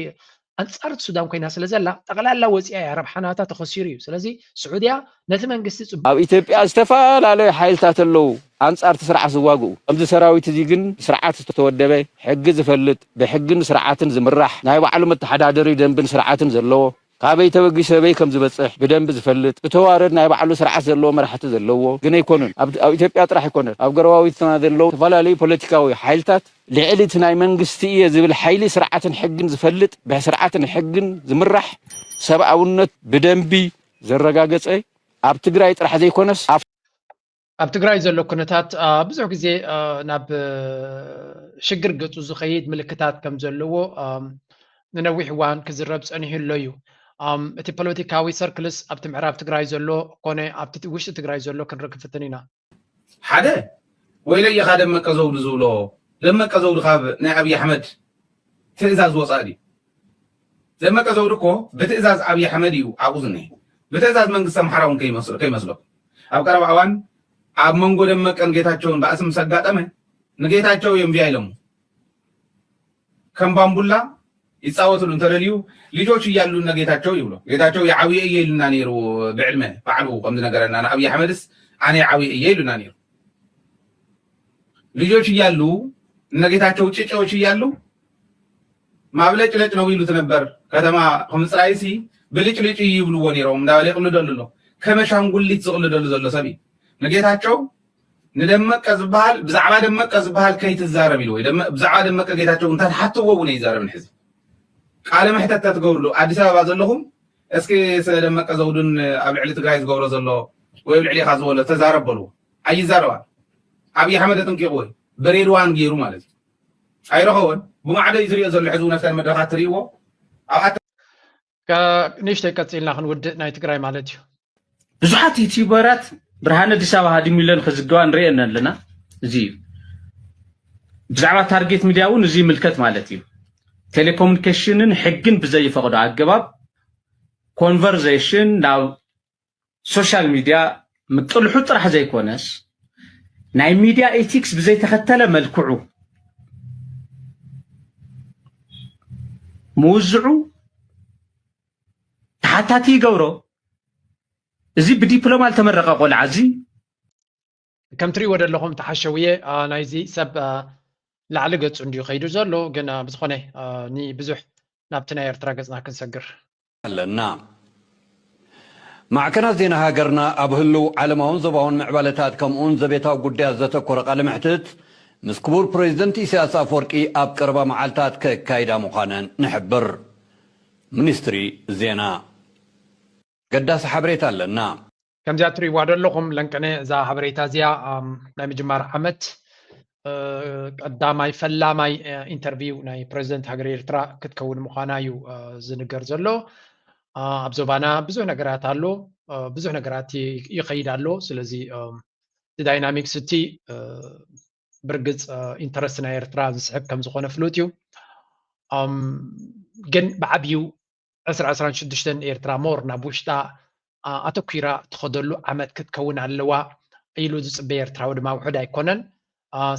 ኣንጻር ሱዳን ኮይና ስለ ዘላ ጠቕላላ ወፂኣ እያ። ረብሓ ናታ ተኸሲሩ እዩ። ስለዚ ስዑድያ ነቲ መንግስቲ ፅቡቅ ኣብ ኢትዮጵያ ዝተፈላለዩ ሓይልታት ኣለዉ ኣንጻር እቲ ስርዓት ዝዋግኡ። ከምዚ ሰራዊት እዚ ግን ብስርዓት ዝተወደበ፣ ሕጊ ዝፈልጥ፣ ብሕግን ስርዓትን ዝምራሕ፣ ናይ ባዕሉ መተሓዳደሪ ደንብን ስርዓትን ዘለዎ፣ ካበይ ተበጊሱ ኣበይ ከም ዝበጽሕ ብደንቢ ዝፈልጥ፣ ብተዋረድ ናይ ባዕሉ ስርዓት ዘለዎ መራሕቲ ዘለዎ ግን ኣይኮኑን። ኣብ ኢትዮጵያ ጥራሕ ኣይኮነን፣ ኣብ ጎረባብትና ዘለዉ ዝተፈላለዩ ፖለቲካዊ ሓይልታት ልዕሊ እቲ ናይ መንግስቲ እየ ዝብል ሓይሊ ስርዓትን ሕግን ዝፈልጥ፣ ብስርዓትን ሕግን ዝምራሕ፣ ሰብኣውነት ብደንቢ ዘረጋገጸ፣ ኣብ ትግራይ ጥራሕ ዘይኮነስ ኣብ ኣብ ትግራይ ዘሎ ኩነታት ብዙሕ ግዜ ናብ ሽግር ገፁ ዝኸይድ ምልክታት ከም ዘለዎ ንነዊሕ እዋን ክዝረብ ፀኒሑ ኣሎ እዩ። እቲ ፖለቲካዊ ሰርክልስ ኣብቲ ምዕራብ ትግራይ ዘሎ ኮነ ኣብቲ ውሽጢ ትግራይ ዘሎ ክንርኢ ክንፍትን ኢና። ሓደ ወይለየኻ ደመቀ ዘውዱ ዝብሎ፣ ደመቀ ዘውዱ ካብ ናይ ኣብይ ኣሕመድ ትእዛዝ ወፃኢ ድዩ? ደመቀ ዘውዱ እኮ ብትእዛዝ ኣብይ ኣሕመድ እዩ ኣብኡ ዝኒሀ። ብትእዛዝ መንግስቲ ኣምሓራ እውን ከይመስለኩም። ኣብ ቀረባ እዋን ኣብ መንጎ ደመቀን ጌታቸውን ባእሲ ምስ ኣጋጠመ ንጌታቸው እዮም ቪያ ኢሎሞ። ከም ባምቡላ ይፃወትሉ እንተደልዩ ልጆች እያሉ እነ ጌታቸው ይብሎ። ጌታቸው የዓብየ እየ ኢሉና ነይሩ ብዕድመ ባዕሉ ከም ዝነገረና ንኣብይ ኣሕመድስ ኣነ የዓብየ እየ ኢሉና ነይሩ። ልጆች እያሉ እነ ጌታቸው ጭጭዎች እያሉ ማብለጭለጭ ነው ይሉት ነበር። ከተማ ከምፅራይሲ ብልጭልጭ ይብልዎ ነይሮም እንዳበለ ይቅልደሉ ኣሎ። ከመሻንጉሊት ዝቅልደሉ ዘሎ ሰብ እዩ። ንጌታቸው ንደመቀ ዝበሃል ብዛዕባ ደመቀ ዝበሃል ከይትዛረብ ኢሉ ወይ ብዛዕባ ደመቀ ጌታቸው እንተትሓትዎ እውን ኣይዛረብን። ሕዚ ቃለ መሕተት ተትገብርሉ ኣዲስ ኣበባ ዘለኹም እስኪ ስለ ደመቀ ዘውዱን ኣብ ልዕሊ ትግራይ ዝገብሮ ዘሎ ወይ ኣብ ልዕሊኻ ዝበሎ ተዛረብ በልዎ። ኣይዛረባን። ኣብይ ኣሕመድ ኣጥንቂቕዎ እዩ። ብሬድዋን ገይሩ ማለት እዩ። ኣይረኸቦን። ብማዕዶ እዩ ዝሪኦ ዘሎ ሕዚ እውን ኣብተን መድረኻት ትሪእዎ ኣብ ኣተ ንእሽተይ ቀፂልና ክንውድእ ናይ ትግራይ ማለት እዩ። ብዙሓት ዩቲዩበራት ብርሃነ ኣዲስ ኣበባ ሃዲሙ ኢለን ክዝገባ ንሪኤን ኣለና። እዚ እዩ ብዛዕባ ታርጌት ሚድያ እውን እዚ ይምልከት ማለት እዩ። ቴሌኮሙኒኬሽንን ሕግን ብዘይፈቕዶ ኣገባብ ኮንቨርዜሽን ናብ ሶሻል ሚድያ ምጥልሑ ጥራሕ ዘይኮነስ ናይ ሚድያ ኤቲክስ ብዘይተኸተለ መልክዑ ምውዝዑ ተሓታቲ ይገብሮ። እዚ ብዲፕሎማ ዝተመረቐ ቆልዓ እዚ ከም ትሪእዎ ዘለኹም ተሓሸውየ ናይዚ ሰብ ላዕሊ ገጹ እንድዩ ከይዱ ዘሎ። ግን ብዝኾነ ንብዙሕ ናብቲ ናይ ኤርትራ ገጽና ክንሰግር ኣለና። ማዕከናት ዜና ሃገርና ኣብ ህልው ዓለማውን ዞባውን ምዕባለታት ከምኡውን ዘቤታዊ ጉዳያት ዘተኮረ ቃለ መሕትት ምስ ክቡር ፕሬዚደንት ኢሳያስ ኣፈወርቂ ኣብ ቀረባ መዓልታት ከካይዳ ምዃነን ንሕብር። ሚኒስትሪ ዜና። ገዳሲ ሓበሬታ ኣለና። ከምዚኣ ትሪእዋ ዘለኹም ለንቀነ እዛ ሓበሬታ እዚኣ ናይ ምጅማር ዓመት ቀዳማይ ፈላማይ ኢንተርቪው ናይ ፕሬዚደንት ሃገር ኤርትራ ክትከውን ምዃና እዩ ዝንገር ዘሎ። ኣብ ዞባና ብዙሕ ነገራት ኣሎ፣ ብዙሕ ነገራት ይኸይድ ኣሎ። ስለዚ እቲ ዳይናሚክስ እቲ ብርግፅ ኢንተረስት ናይ ኤርትራ ዝስሕብ ከም ዝኾነ ፍሉጥ እዩ። ግን ብዓብዩ ዕስራ ዕስራን ሽዱሽተን ኤርትራ ሞር ናብ ውሽጣ ኣተኲራ ትኸደሉ ዓመት ክትከውን ኣለዋ ኢሉ ዝፅበ ኤርትራዊ ድማ ውሑድ ኣይኮነን።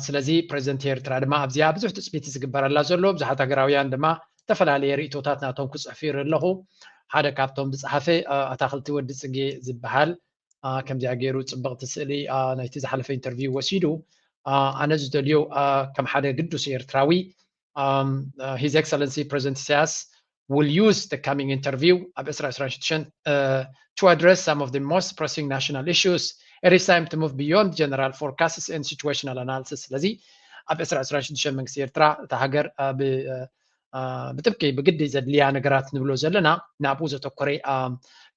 ስለዚ ፕሬዚደንት ኤርትራ ድማ ኣብዚኣ ብዙሕ ትፅቢት ዝግበረላ ዘሎ፣ ብዙሓት ሃገራውያን ድማ ዝተፈላለየ ርእቶታት ናቶም ክፅሕፉ ይርኢ ኣለኹ። ሓደ ካብቶም ዝፀሓፈ ኣታኽልቲ ወዲ ፅጌ ዝበሃል ከምዚኣ ገይሩ ፅብቕቲ ስእሊ ናይቲ ዝሓለፈ ኢንተርቪው ወሲዱ፣ ኣነ ዝደልዮ ከም ሓደ ግዱስ ኤርትራዊ His Excellency President Isaias will use the coming interview ኣብ ዕስራ ዕስራን ሽዱሽተን to address some of the most pressing national issues. It is time to move beyond general forecasts and situational analysis. ስለዚ ኣብ ዕስራ ዕስራን ሽዱሽተን መንግስቲ ኤርትራ እታ ሃገር ብጥብቂ ብግዲ ዘድልያ ነገራት ንብሎ ዘለና ናብኡ ዘተኮረ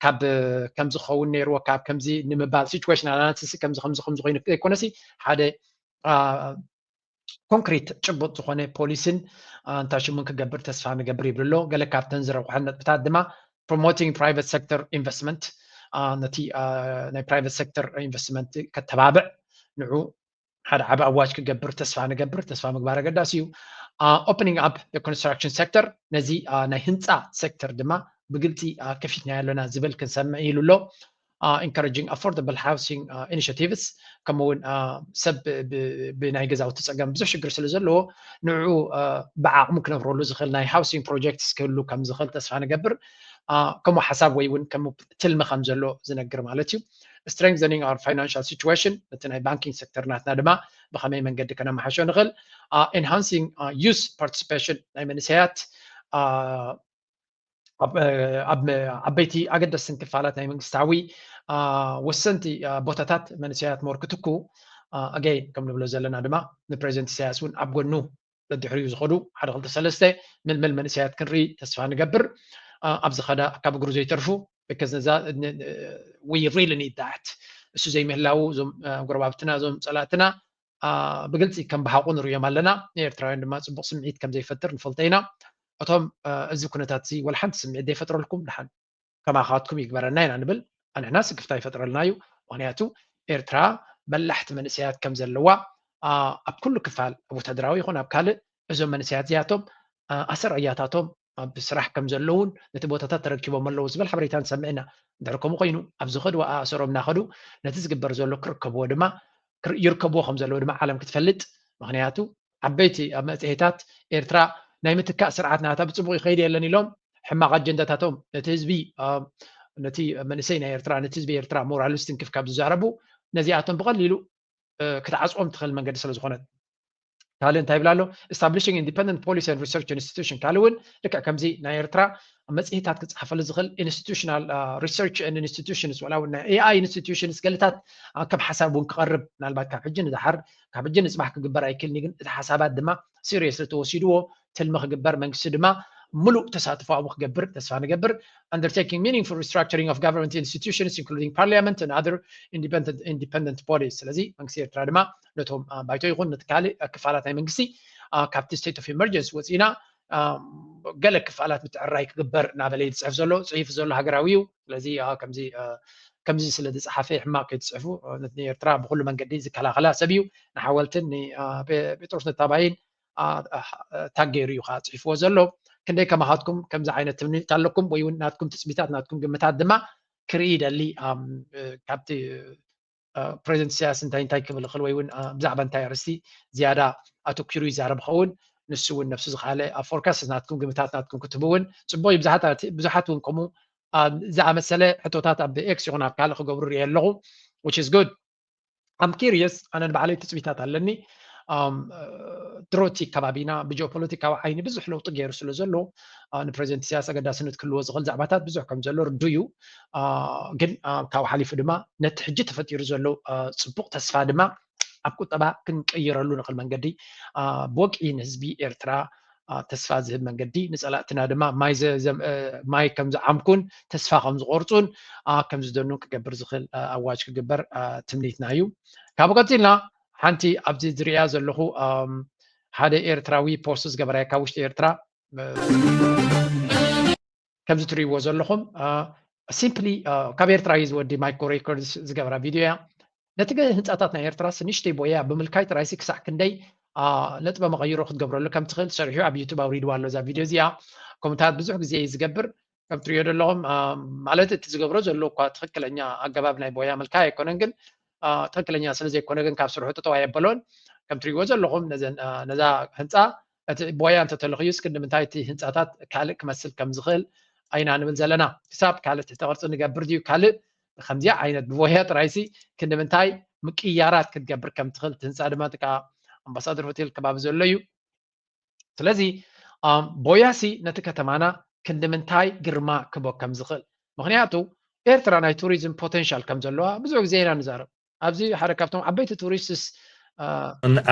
ካብ ከምዚ ክኸውን ነይርዎ ካብ ከምዚ ንምባል situational analysis ከምዚ ከምዚ ከምዚ ኮይኑ ዘይኮነሲ ሓደ ኮንክሪት ጭቡጥ ዝኾነ ፖሊሲን እንታይ ሽሙን ክገብር ተስፋ ንገብር ይብል ኣሎ። ገለ ካብተን ዝረብሐን ነጥብታት ድማ promoting private sector investment፣ ነቲ ናይ private sector investment ከተባብዕ ንዑ ሓደ ዓቢ ኣዋጅ ክገብር ተስፋ ንገብር። ተስፋ ምግባር ኣገዳሲ እዩ። Opening up the construction sector፣ ነዚ ናይ ህንፃ ሴክተር ድማ ብግልፂ ከፊትናዮ ኣለና ዝብል ክንሰምዕ ኢሉ ኣሎ። Encouraging affordable housing initiatives፣ ከምኡ እውን ሰብ ብናይ ገዛውቲ ፀገም ብዙሕ ሽግር ስለ ዘለዎ ንዑ ብዓቕሙ ክነብረሉ ዝኽእል ናይ housing projects ክህሉ ከም ዝኽእል ተስፋ ንገብር። ከምኡ ሓሳብ ወይ እውን ከም ትልሚ ከም ዘሎ ዝነግር ማለት እዩ። Strengthening our financial situation፣ ነቲ ናይ ባንኪንግ ሴክተር ናትና ድማ ብኸመይ መንገዲ ከነመሓሾ ንኽእል። Enhancing youth participation፣ ናይ መንእሰያት ኣብ ዓበይቲ ኣገደስትን ክፋላት ናይ መንግስታዊ ወሰንቲ ቦታታት መንእሰያት ሞር ክትኩ ኣገይን ከም ንብሎ ዘለና ድማ ንፕሬዚደንት ኢሳያስ እውን ኣብ ጎኑ ደድሕሪኡ ዝኸዱ ሓደ ክልተ ሰለስተ ምልምል መንእሰያት ክንርኢ ተስፋ ንገብር። ኣብ ዝኸዳ ካብ እግሩ ዘይተርፉ because ነዛ we really need that። እሱ ዘይምህላው እዞም ጎረባብትና እዞም ፀላእትና ብግልፂ ከም ብሓቁ ንርእዮም ኣለና። ንኤርትራውያን ድማ ፅቡቅ ስምዒት ከም ዘይፈጥር ንፈልጦ ኢና። እቶም እዚ ኩነታት እዚ ወላ ሓንቲ ስምዒት ዘይፈጥረልኩም ደሓን ከማኻትኩም ይግበረና ኢና ንብል። ኣንሕና ስክፍታ ይፈጥረልና እዩ። ምክንያቱ ኤርትራ በላሕቲ መንእሰያት ከም ዘለዋ ኣብ ኩሉ ክፋል ኣብ ወታደራዊ ይኹን ኣብ ካልእ እዞም መንእሰያት እዚኣቶም ኣሰር ኣያታቶም ኣብ ስራሕ ከም ዘለውን ነቲ ቦታታት ተረኪቦም ኣለዉ ዝብል ሓበሬታ ንሰምዕ ኢና። እንድሕር ከምኡ ኮይኑ ኣብ ዝኸድዎ ኣእሰሮም እናኸዱ ነቲ ዝግበር ዘሎ ክርከብዎ ድማ ይርከብዎ ከም ዘለዉ ድማ ዓለም ክትፈልጥ። ምክንያቱ ዓበይቲ ኣብ መፅሄታት ኤርትራ ናይ ምትካእ ስርዓት ናታ ብፅቡቅ ይኸይድ የለን ኢሎም ሕማቅ ኣጀንዳታቶም ነቲ ህዝቢ ነቲ መንእሰይ ናይ ኤርትራ ነቲ ህዝቢ ኤርትራ ሞራሉ ዝትንክፍ ካብ ዝዛረቡ ነዚኣቶም ብቀሊሉ ክትዓፅዎም ትኽእል መንገዲ ስለ ዝኾነት ካልእ እንታይ ይብል ኣሎ? Establishing independent policy and research institution ካልእ እውን ልክዕ ከምዚ ናይ ኤርትራ መፅሄታት ክፅሓፈሉ ዝኽእል institutional research and institutions ዋላ እውን ናይ ኤኣይ institutions ገለታት ከም ሓሳብ እውን ክቐርብ ምናልባት ካብ ሕጂ ንድሓር ካብ ሕጂ ንፅባሕ ክግበር ኣይክእልን ግን እቲ ሓሳባት ድማ serious ተወሲድዎ ትልሚ ክግበር መንግስቲ ድማ ምሉእ ተሳትፎ ኣብኡ ክገብር ተስፋ ንገብር። Undertaking meaningful restructuring of government institutions including parliament and other independent bodies። ስለዚ መንግስቲ ኤርትራ ድማ ነቶም ባይቶ ይኹን ነቲ ካልእ ክፋላት ናይ መንግስቲ ካብቲ state of emergency ወፂና ገለ ክፋላት ምትዕራይ ክግበር እናበለ እዩ ዝፅሕፍ ዘሎ ፅሒፉ ዘሎ ሃገራዊ እዩ። ስለዚ ከምዚ ከምዚ ስለ ዝፀሓፈ ሕማቅ ከይትፅሕፉ ነቲ ኤርትራ ብኩሉ መንገዲ ዝከላኸላ ሰብ እዩ። ንሓወልትን ንጴጥሮስ ነታባይን ታግ ገይሩ እዩ ከዓ ፅሒፍዎ ዘሎ። ክንደይ ከማኻትኩም ከምዚ ዓይነት ትምኒት ኣለኩም ወይ እውን ናትኩም ትፅቢታት ናትኩም ግምታት ድማ ክርኢ ይደሊ። ካብቲ ፕሬዚደንት ኢሳያስ እንታይ እንታይ ክብል ይኽእል ወይ እውን ብዛዕባ እንታይ ኣርእስቲ ዝያዳ ኣተኪሩ ይዛረብ ኸውን ንሱ እውን ነብሱ ዝኸኣለ ኣብ ፎርካስት ናትኩም ግምታት ናትኩም ክትህቡ እውን ፅቡቅ እዩ። ብዙሓት እውን ከምኡ ዝኣመሰለ ሕቶታት ኣብ ኤክስ ይኹን ኣብ ካልእ ክገብሩ ርኤ ኣለኹ which is good። I'm curious፣ ኣነ ንባዕለይ ትፅቢታት ኣለኒ። ድሮቲ ከባቢና ብጂኦፖለቲካዊ ዓይኒ ብዙሕ ለውጢ ገይሩ ስለ ዘሎ፣ ንፕሬዚደንት ኢሳያስ ኣገዳስነት ክህልዎ ዝኽእል ዛዕባታት ብዙሕ ከም ዘሎ ርዱ እዩ። ግን ካብኡ ሓሊፉ ድማ ነቲ ሕጂ ተፈጢሩ ዘሎ ፅቡቕ ተስፋ ድማ ኣብ ቁጠባ ክንቀይረሉ ንኽእል መንገዲ፣ ብወግዒ ንህዝቢ ኤርትራ ተስፋ ዝህብ መንገዲ፣ ንፀላእትና ድማ ማይ ከም ዝዓምኩን ተስፋ ከም ዝቆርፁን ከም ዝደኑን ክገብር ዝኽእል ኣዋጅ ክግበር ትምኒትና እዩ። ካብኡ ቀፂልና ሓንቲ ኣብዚ ዝሪኣ ዘለኹ ሓደ ኤርትራዊ ፖስት ዝገበራያ ካብ ውሽጢ ኤርትራ ከምዚ ትሪእዎ ዘለኹም ሲምፕሊ ካብ ኤርትራ እዩ ዝወዲ ማይኮ ሬኮርድስ ዝገበራ ቪድዮ እያ። ነቲ ህንፃታት ናይ ኤርትራስ ንእሽተይ ቦያ ብምልካይ ጥራይሲ ክሳዕ ክንደይ ነጥበ መቐይሮ ክትገብረሉ ከም ትኽእል ሰሪሑ ኣብ ዩቱብ ኣውሪድዋ ኣሎ እዛ ቪድዮ እዚኣ። ከምታት ብዙሕ ግዜ እዩ ዝገብር ከም ትሪኦ ዘለኹም ማለት እቲ ዝገብሮ ዘሎ እኳ ትኽክለኛ ኣገባብ ናይ ቦያ ምልካይ ኣይኮነን፣ ግን ትኽክለኛ ስለ ዘይኮነ ግን ካብ ስርሑ ጠጠው ኣየበሎን። ከም ትሪእዎ ዘለኹም ነዛ ህንፃ እቲ ቦያ እንተተለኽዩስ ክንዲ ምንታይ እቲ ህንፃታት ካልእ ክመስል ከም ዝኽእል ኣይና ንብል ዘለና። ክሳብ ካልእ ትሕተ ቅርፂ ንገብር ድዩ ካልእ ከምዚኣ ዓይነት ብቦያ ጥራይሲ ክንዲ ምንታይ ምቅያራት ክትገብር ከም ትኽእል እቲ ህንፃ ድማ ጥቃ ኣምባሳደር ሆቴል ከባቢ ዘሎ እዩ። ስለዚ ቦያሲ ነቲ ከተማና ክንዲ ምንታይ ግርማ ክቦ ከም ዝኽእል፣ ምክንያቱ ኤርትራ ናይ ቱሪዝም ፖቴንሻል ከም ዘለዋ ብዙሕ ግዜ ኢና ንዛረብ። ኣብዚ ሓደ ካብቶም ዓበይቲ ቱሪስትስ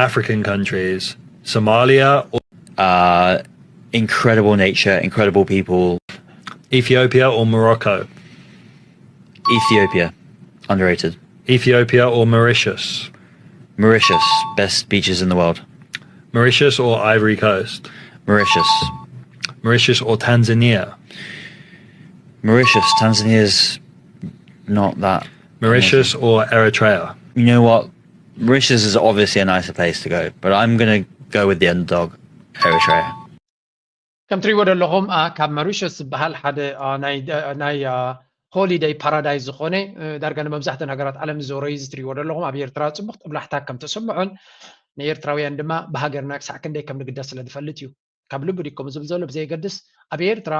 African countries, Somalia, uh, incredible nature, incredible people. Ethiopia or Morocco? Ethiopia, underrated. Ethiopia or Mauritius? Mauritius, best beaches in the world. Mauritius or Ivory Coast? Mauritius. Mauritius or Tanzania? Mauritius, Tanzania's not that. Mauritius or Eritrea? You know what? Mauritius is obviously a nicer place to go, but I'm going to go with the underdog, Eritrea. ከም ትሪእዎ ዘለኹም ካብ መሪሸስ ዝበሃል ሓደ ናይ ሆሊደይ ፓራዳይስ ዝኾነ ዳርጋ ንመብዛሕትአን ሃገራት ዓለም ዝዞረ እዩ። እዚ ትሪእዎ ዘለኹም ኣብ ኤርትራ ፅቡቕ ጥብላሕታ ከም ተሰምዖን ንኤርትራውያን ድማ ብሃገርና ክሳዕ ክንደይ ከም ንግደስ ስለ ዝፈልጥ እዩ። ካብ ልቢ ድዩ ከምኡ ዝብል ዘሎ ብዘየገድስ ኣብ ኤርትራ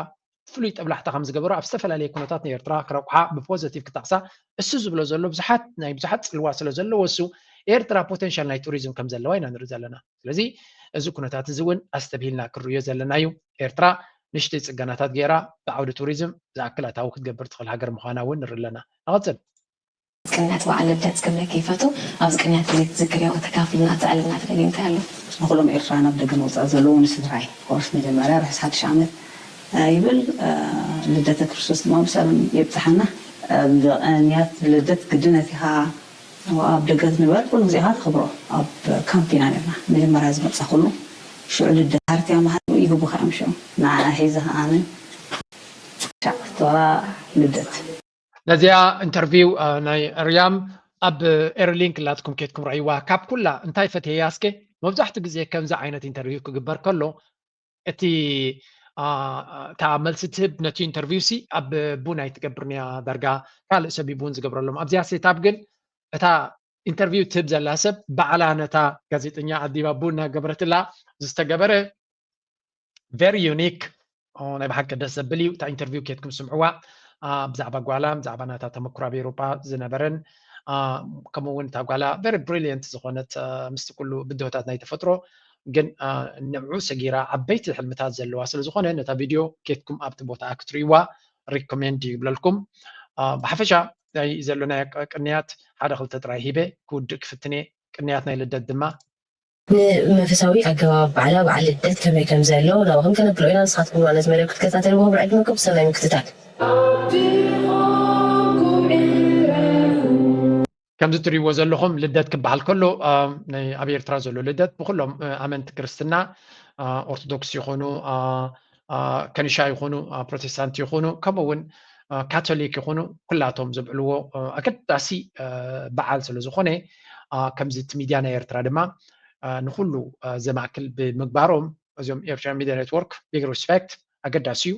ፍሉይ ጥብላሕታ ከም ዝገበሮ ኣብ ዝተፈላለየ ኩነታት ንኤርትራ ክረቑሓ ብፖዘቲቭ ክጠቕሳ እሱ ዝብሎ ዘሎ ብዙሓት ናይ ብዙሓት ፅልዋ ስለ ዘለዎ እሱ ኤርትራ ፖቴንሻል ናይ ቱሪዝም ከም ዘለዋ ኢና ንርኢ ዘለና። ስለዚ እዚ ኩነታት እዚ እውን ኣስተብሂልና ክንርእዮ ዘለና እዩ። ኤርትራ ንእሽተይ ፅገናታት ገይራ ብዓውዲ ቱሪዝም ዝኣክል ኣታዊ ክትገብር ትኽእል ሃገር ምዃና እውን ንርኢ ኣለና። ንቐፅል። ቅንያት በዓል ልደት ከመይ ከይፈቱ ኣብዚ ቅንያት እዚ ክትዝክርዮ ከተካፍልና ትዕልና ትደልዩ እንታይ ኣሎ? ንኹሎም ኤርትራውያን ኣብ ደገ ምውፃእ ዘለዉ ንስድራይ ኮርስ መጀመርያ ርሑስ ሓድሽ ዓመት ይብል። ልደተ ክርስቶስ ድማ ብሰላም የብፅሓና። ብቅንያት ልደት ግድነት ኢኻ ኣብ ደገ ትንበር ኩሉ ግዜ ኢኻ ተኽብሮ። ኣብ ካምፕ ኢና ነርና መጀመርያ ዝመፃ ኩሉ ሽዑ ልደት ሃርትያ መሃር ይህቡኻ እዮም ሽዑ ንዓ ሒዘ ከዓነ ሻዕ ክትወራ ልደት ነዚኣ ኢንተርቪው ናይ ርያም ኣብ ኤርሊንክ ላትኩም ኬድኩም ረእይዋ። ካብ ኩላ እንታይ ፈትየያ እስከ? መብዛሕትኡ ግዜ ከምዚ ዓይነት ኢንተርቪው ክግበር ከሎ እቲ እታ መልሲ ትህብ ነቲ ኢንተርቪው ሲ ኣብ ቡን ኣይትገብርን እያ። ዳርጋ ካልእ ሰብ እዩ ቡን ዝገብረሎም። ኣብዚኣ ሴታፕ ግን እታ ኢንተርቪው ትህብ ዘላ ሰብ ባዕላ ነታ ጋዜጠኛ ኣዲባ ቡን እናገበረትላ ዝተገበረ very unique ናይ ብሓቂ ደስ ዘብል እዩ። እታ ኢንተርቪው ኬድኩም ስምዕዋ። ብዛዕባ ጓላ ብዛዕባ ናታ ተመክሮ ኣብ ኤውሮጳ ዝነበረን ከምኡ እውን እታ ጓላ very brilliant ዝኾነት ምስቲ ኩሉ ብድሆታት ናይ ተፈጥሮ ግን ንዕኡ ሰጊራ ዓበይቲ ሕልምታት ዘለዋ ስለ ዝኾነ ነታ ቪድዮ ኬድኩም ኣብቲ ቦታኣ ክትርእይዋ ሪኮሜንድ ይብለልኩም። ብሓፈሻ ናይ ዘሎና ቅንያት ሓደ ክልተ ጥራይ ሂበ ክውድእ ክፍትኔ ቅንያት ናይ ልደት ድማ ንመንፈሳዊ ኣገባብ ባዕላ በዓል ልደት ከመይ ከም ዘሎ ናባኹም ከነብሎ ኢና። ንስኻትኩም ድማ ነዚ መደብ ክትከታተልዎ ብዕድመኩም ብሰናይ ምክትታል። ከምዚ ትሪእዎ ዘለኹም ልደት ክበሃል ከሎ ኣብ ኤርትራ ዘሎ ልደት ብኩሎም ኣመንቲ ክርስትና ኦርቶዶክስ ይኹኑ ከኒሻ ይኹኑ ፕሮቴስታንት ይኹኑ ከምኡ እውን ካቶሊክ ይኹኑ ኩላቶም ዘብዕልዎ ኣገዳሲ በዓል ስለ ዝኾነ ከምዚ እቲ ሚድያ ናይ ኤርትራ ድማ ንኩሉ ዘማእክል ብምግባሮም እዚኦም ኤርትራ ሚድያ ኔትወርክ ቢግ ሪስፔክት ኣገዳሲ እዩ።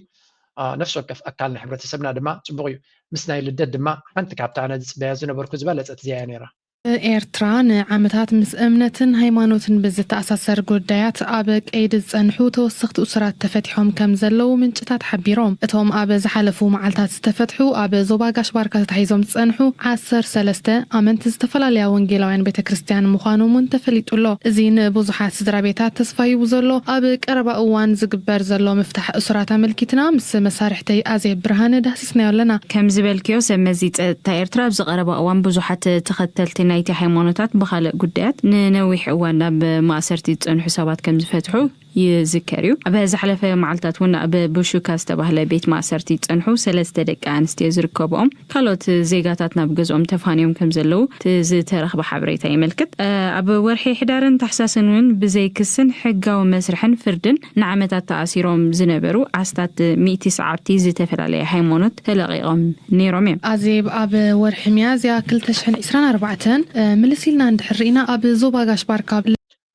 ነፍሲ ወከፍ ኣካል ናይ ሕብረተሰብና ድማ ፅቡቕ እዩ። ምስ ናይ ልደት ድማ ሓንቲ ካብታ ኣነ ዝፅበያ ዝነበርኩ ዝበለፀት እዚኣ እያ ነይራ። ኤርትራ ንዓመታት ምስ እምነትን ሃይማኖትን ብዝተኣሳሰር ጉዳያት ኣብ ቀይዲ ዝጸንሑ ተወሰኽቲ እሱራት ተፈቲሖም ከም ዘለዉ ምንጭታት ሓቢሮም። እቶም ኣብ ዝሓለፉ መዓልታት ዝተፈትሑ ኣብ ዞባ ጋሽ ባርካ ተታሒዞም ዝጸንሑ ዓሰርተ ሰለስተ ኣመንቲ ዝተፈላለያ ወንጌላውያን ቤተ ክርስቲያን ምዃኖም እውን ተፈሊጡ ኣሎ። እዚ ንብዙሓት ስድራ ቤታት ተስፋ ሂቡ ዘሎ ኣብ ቀረባ እዋን ዝግበር ዘሎ ምፍታሕ እሱራት ኣመልኪትና ምስ መሳርሕተይ ኣዜብ ብርሃነ ዳህሲስናዮ ኣለና። ከም ዝበልክዮ ሰብ መዚ ጸጥታ ኤርትራ ኣብዚ ቀረባ እዋን ብዙሓት ተኸተልቲ ናይቲ ሃይማኖታት ብኻልእ ጉዳያት ንነዊሕ እዋን ናብ ማእሰርቲ ዝጸንሑ ሰባት ከም ዝፈትሑ ይዝከር እዩ። ኣብ ዝሓለፈ መዓልታት እውን ኣብ ብሹካ ዝተባህለ ቤት ማእሰርቲ ዝጸንሑ ሰለስተ ደቂ ኣንስትዮ ዝርከብኦም ካልኦት ዜጋታት ናብ ገዝኦም ተፋንዮም ከም ዘለዉ እቲ ዝተረኽበ ሓበሬታ የመልክት። ኣብ ወርሒ ሕዳርን ታሕሳስን እውን ብዘይ ክስን ሕጋዊ መስርሕን ፍርድን ንዓመታት ተኣሲሮም ዝነበሩ ኣስታት ሚእቲ ሰዓብቲ ዝተፈላለየ ሃይማኖት ተለቒቖም ነይሮም እዮም። ኣዜብ፣ ኣብ ወርሒ ሚያዝያ ክልተ ሽሕን ዕስራን ኣርባዕተን ምልስ ኢልና እንድሕር ርኢና ኣብ ዞባ ጋሽ ባርካ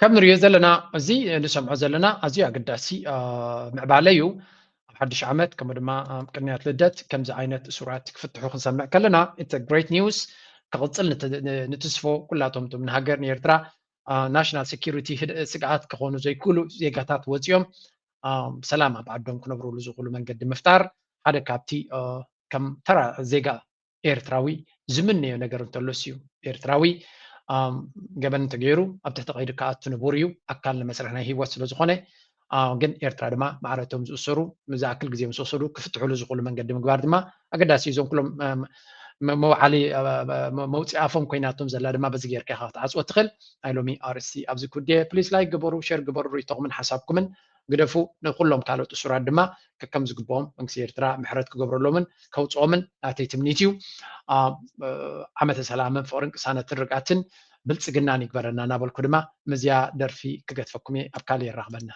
ከም ንሪኦ ዘለና፣ እዚ ንሰምዖ ዘለና ኣዝዩ ኣገዳሲ ምዕባለ እዩ። ኣብ ሓድሽ ዓመት ከምኡ ድማ ኣብ ቅንያት ልደት ከምዚ ዓይነት እሱራት ክፍትሑ ክንሰምዕ ከለና it's great news። ክቕጽል ንትስፎ ኩላቶም እቶም ንሃገር ንኤርትራ ናሽናል ሴኪሪቲ ስግኣት ክኾኑ ዘይክእሉ ዜጋታት ወፂኦም ሰላም ኣብ ዓዶም ክነብሩሉ ዝኽእሉ መንገዲ ምፍጣር ሓደ ካብቲ ከም ተራ ዜጋ ኤርትራዊ ዝምነዮ ነገር እንተሎስ እዩ። ኤርትራዊ ገበን እንተገይሩ ኣብ ትሕቲ ቀይዲ ክኣቱ ንቡር እዩ። ኣካል ንመስርሕ ናይ ህይወት ስለዝኾነ ግን ኤርትራ ድማ ማዕረቶም ዝእሰሩ ዝኣክል ግዜ ምስ ወሰዱ ክፍትሕሉ ዝኽእሉ መንገዲ ምግባር ድማ ኣገዳሲ እዩ። እዞም ኩሎም መውዓሊ መውፅኢ ኣፎም ኮይናቶም ዘላ ድማ በዚ ጌርካ ኢኻ ክትዓፅዎ ትኽእል። ናይ ሎሚ ኣርእስቲ ኣብዚ ኩዴ ፕሊስ ላይክ ግበሩ፣ ሸር ግበሩ፣ ርእይቶኹምን ሓሳብኩምን ግደፉ። ንኩሎም ካልኦት እሱራት ድማ ከከም ዝግብኦም መንግስቲ ኤርትራ ምሕረት ክገብረሎምን ከውፅኦምን ናተይ ትምኒት እዩ። ዓመተ ሰላምን ፍቕርን ቅሳነትን ርግኣትን ብልፅግናን ይግበረና እናበልኩ ድማ ምዝያ ደርፊ ክገትፈኩም እየ። ኣብ ካልእ የራኽበና።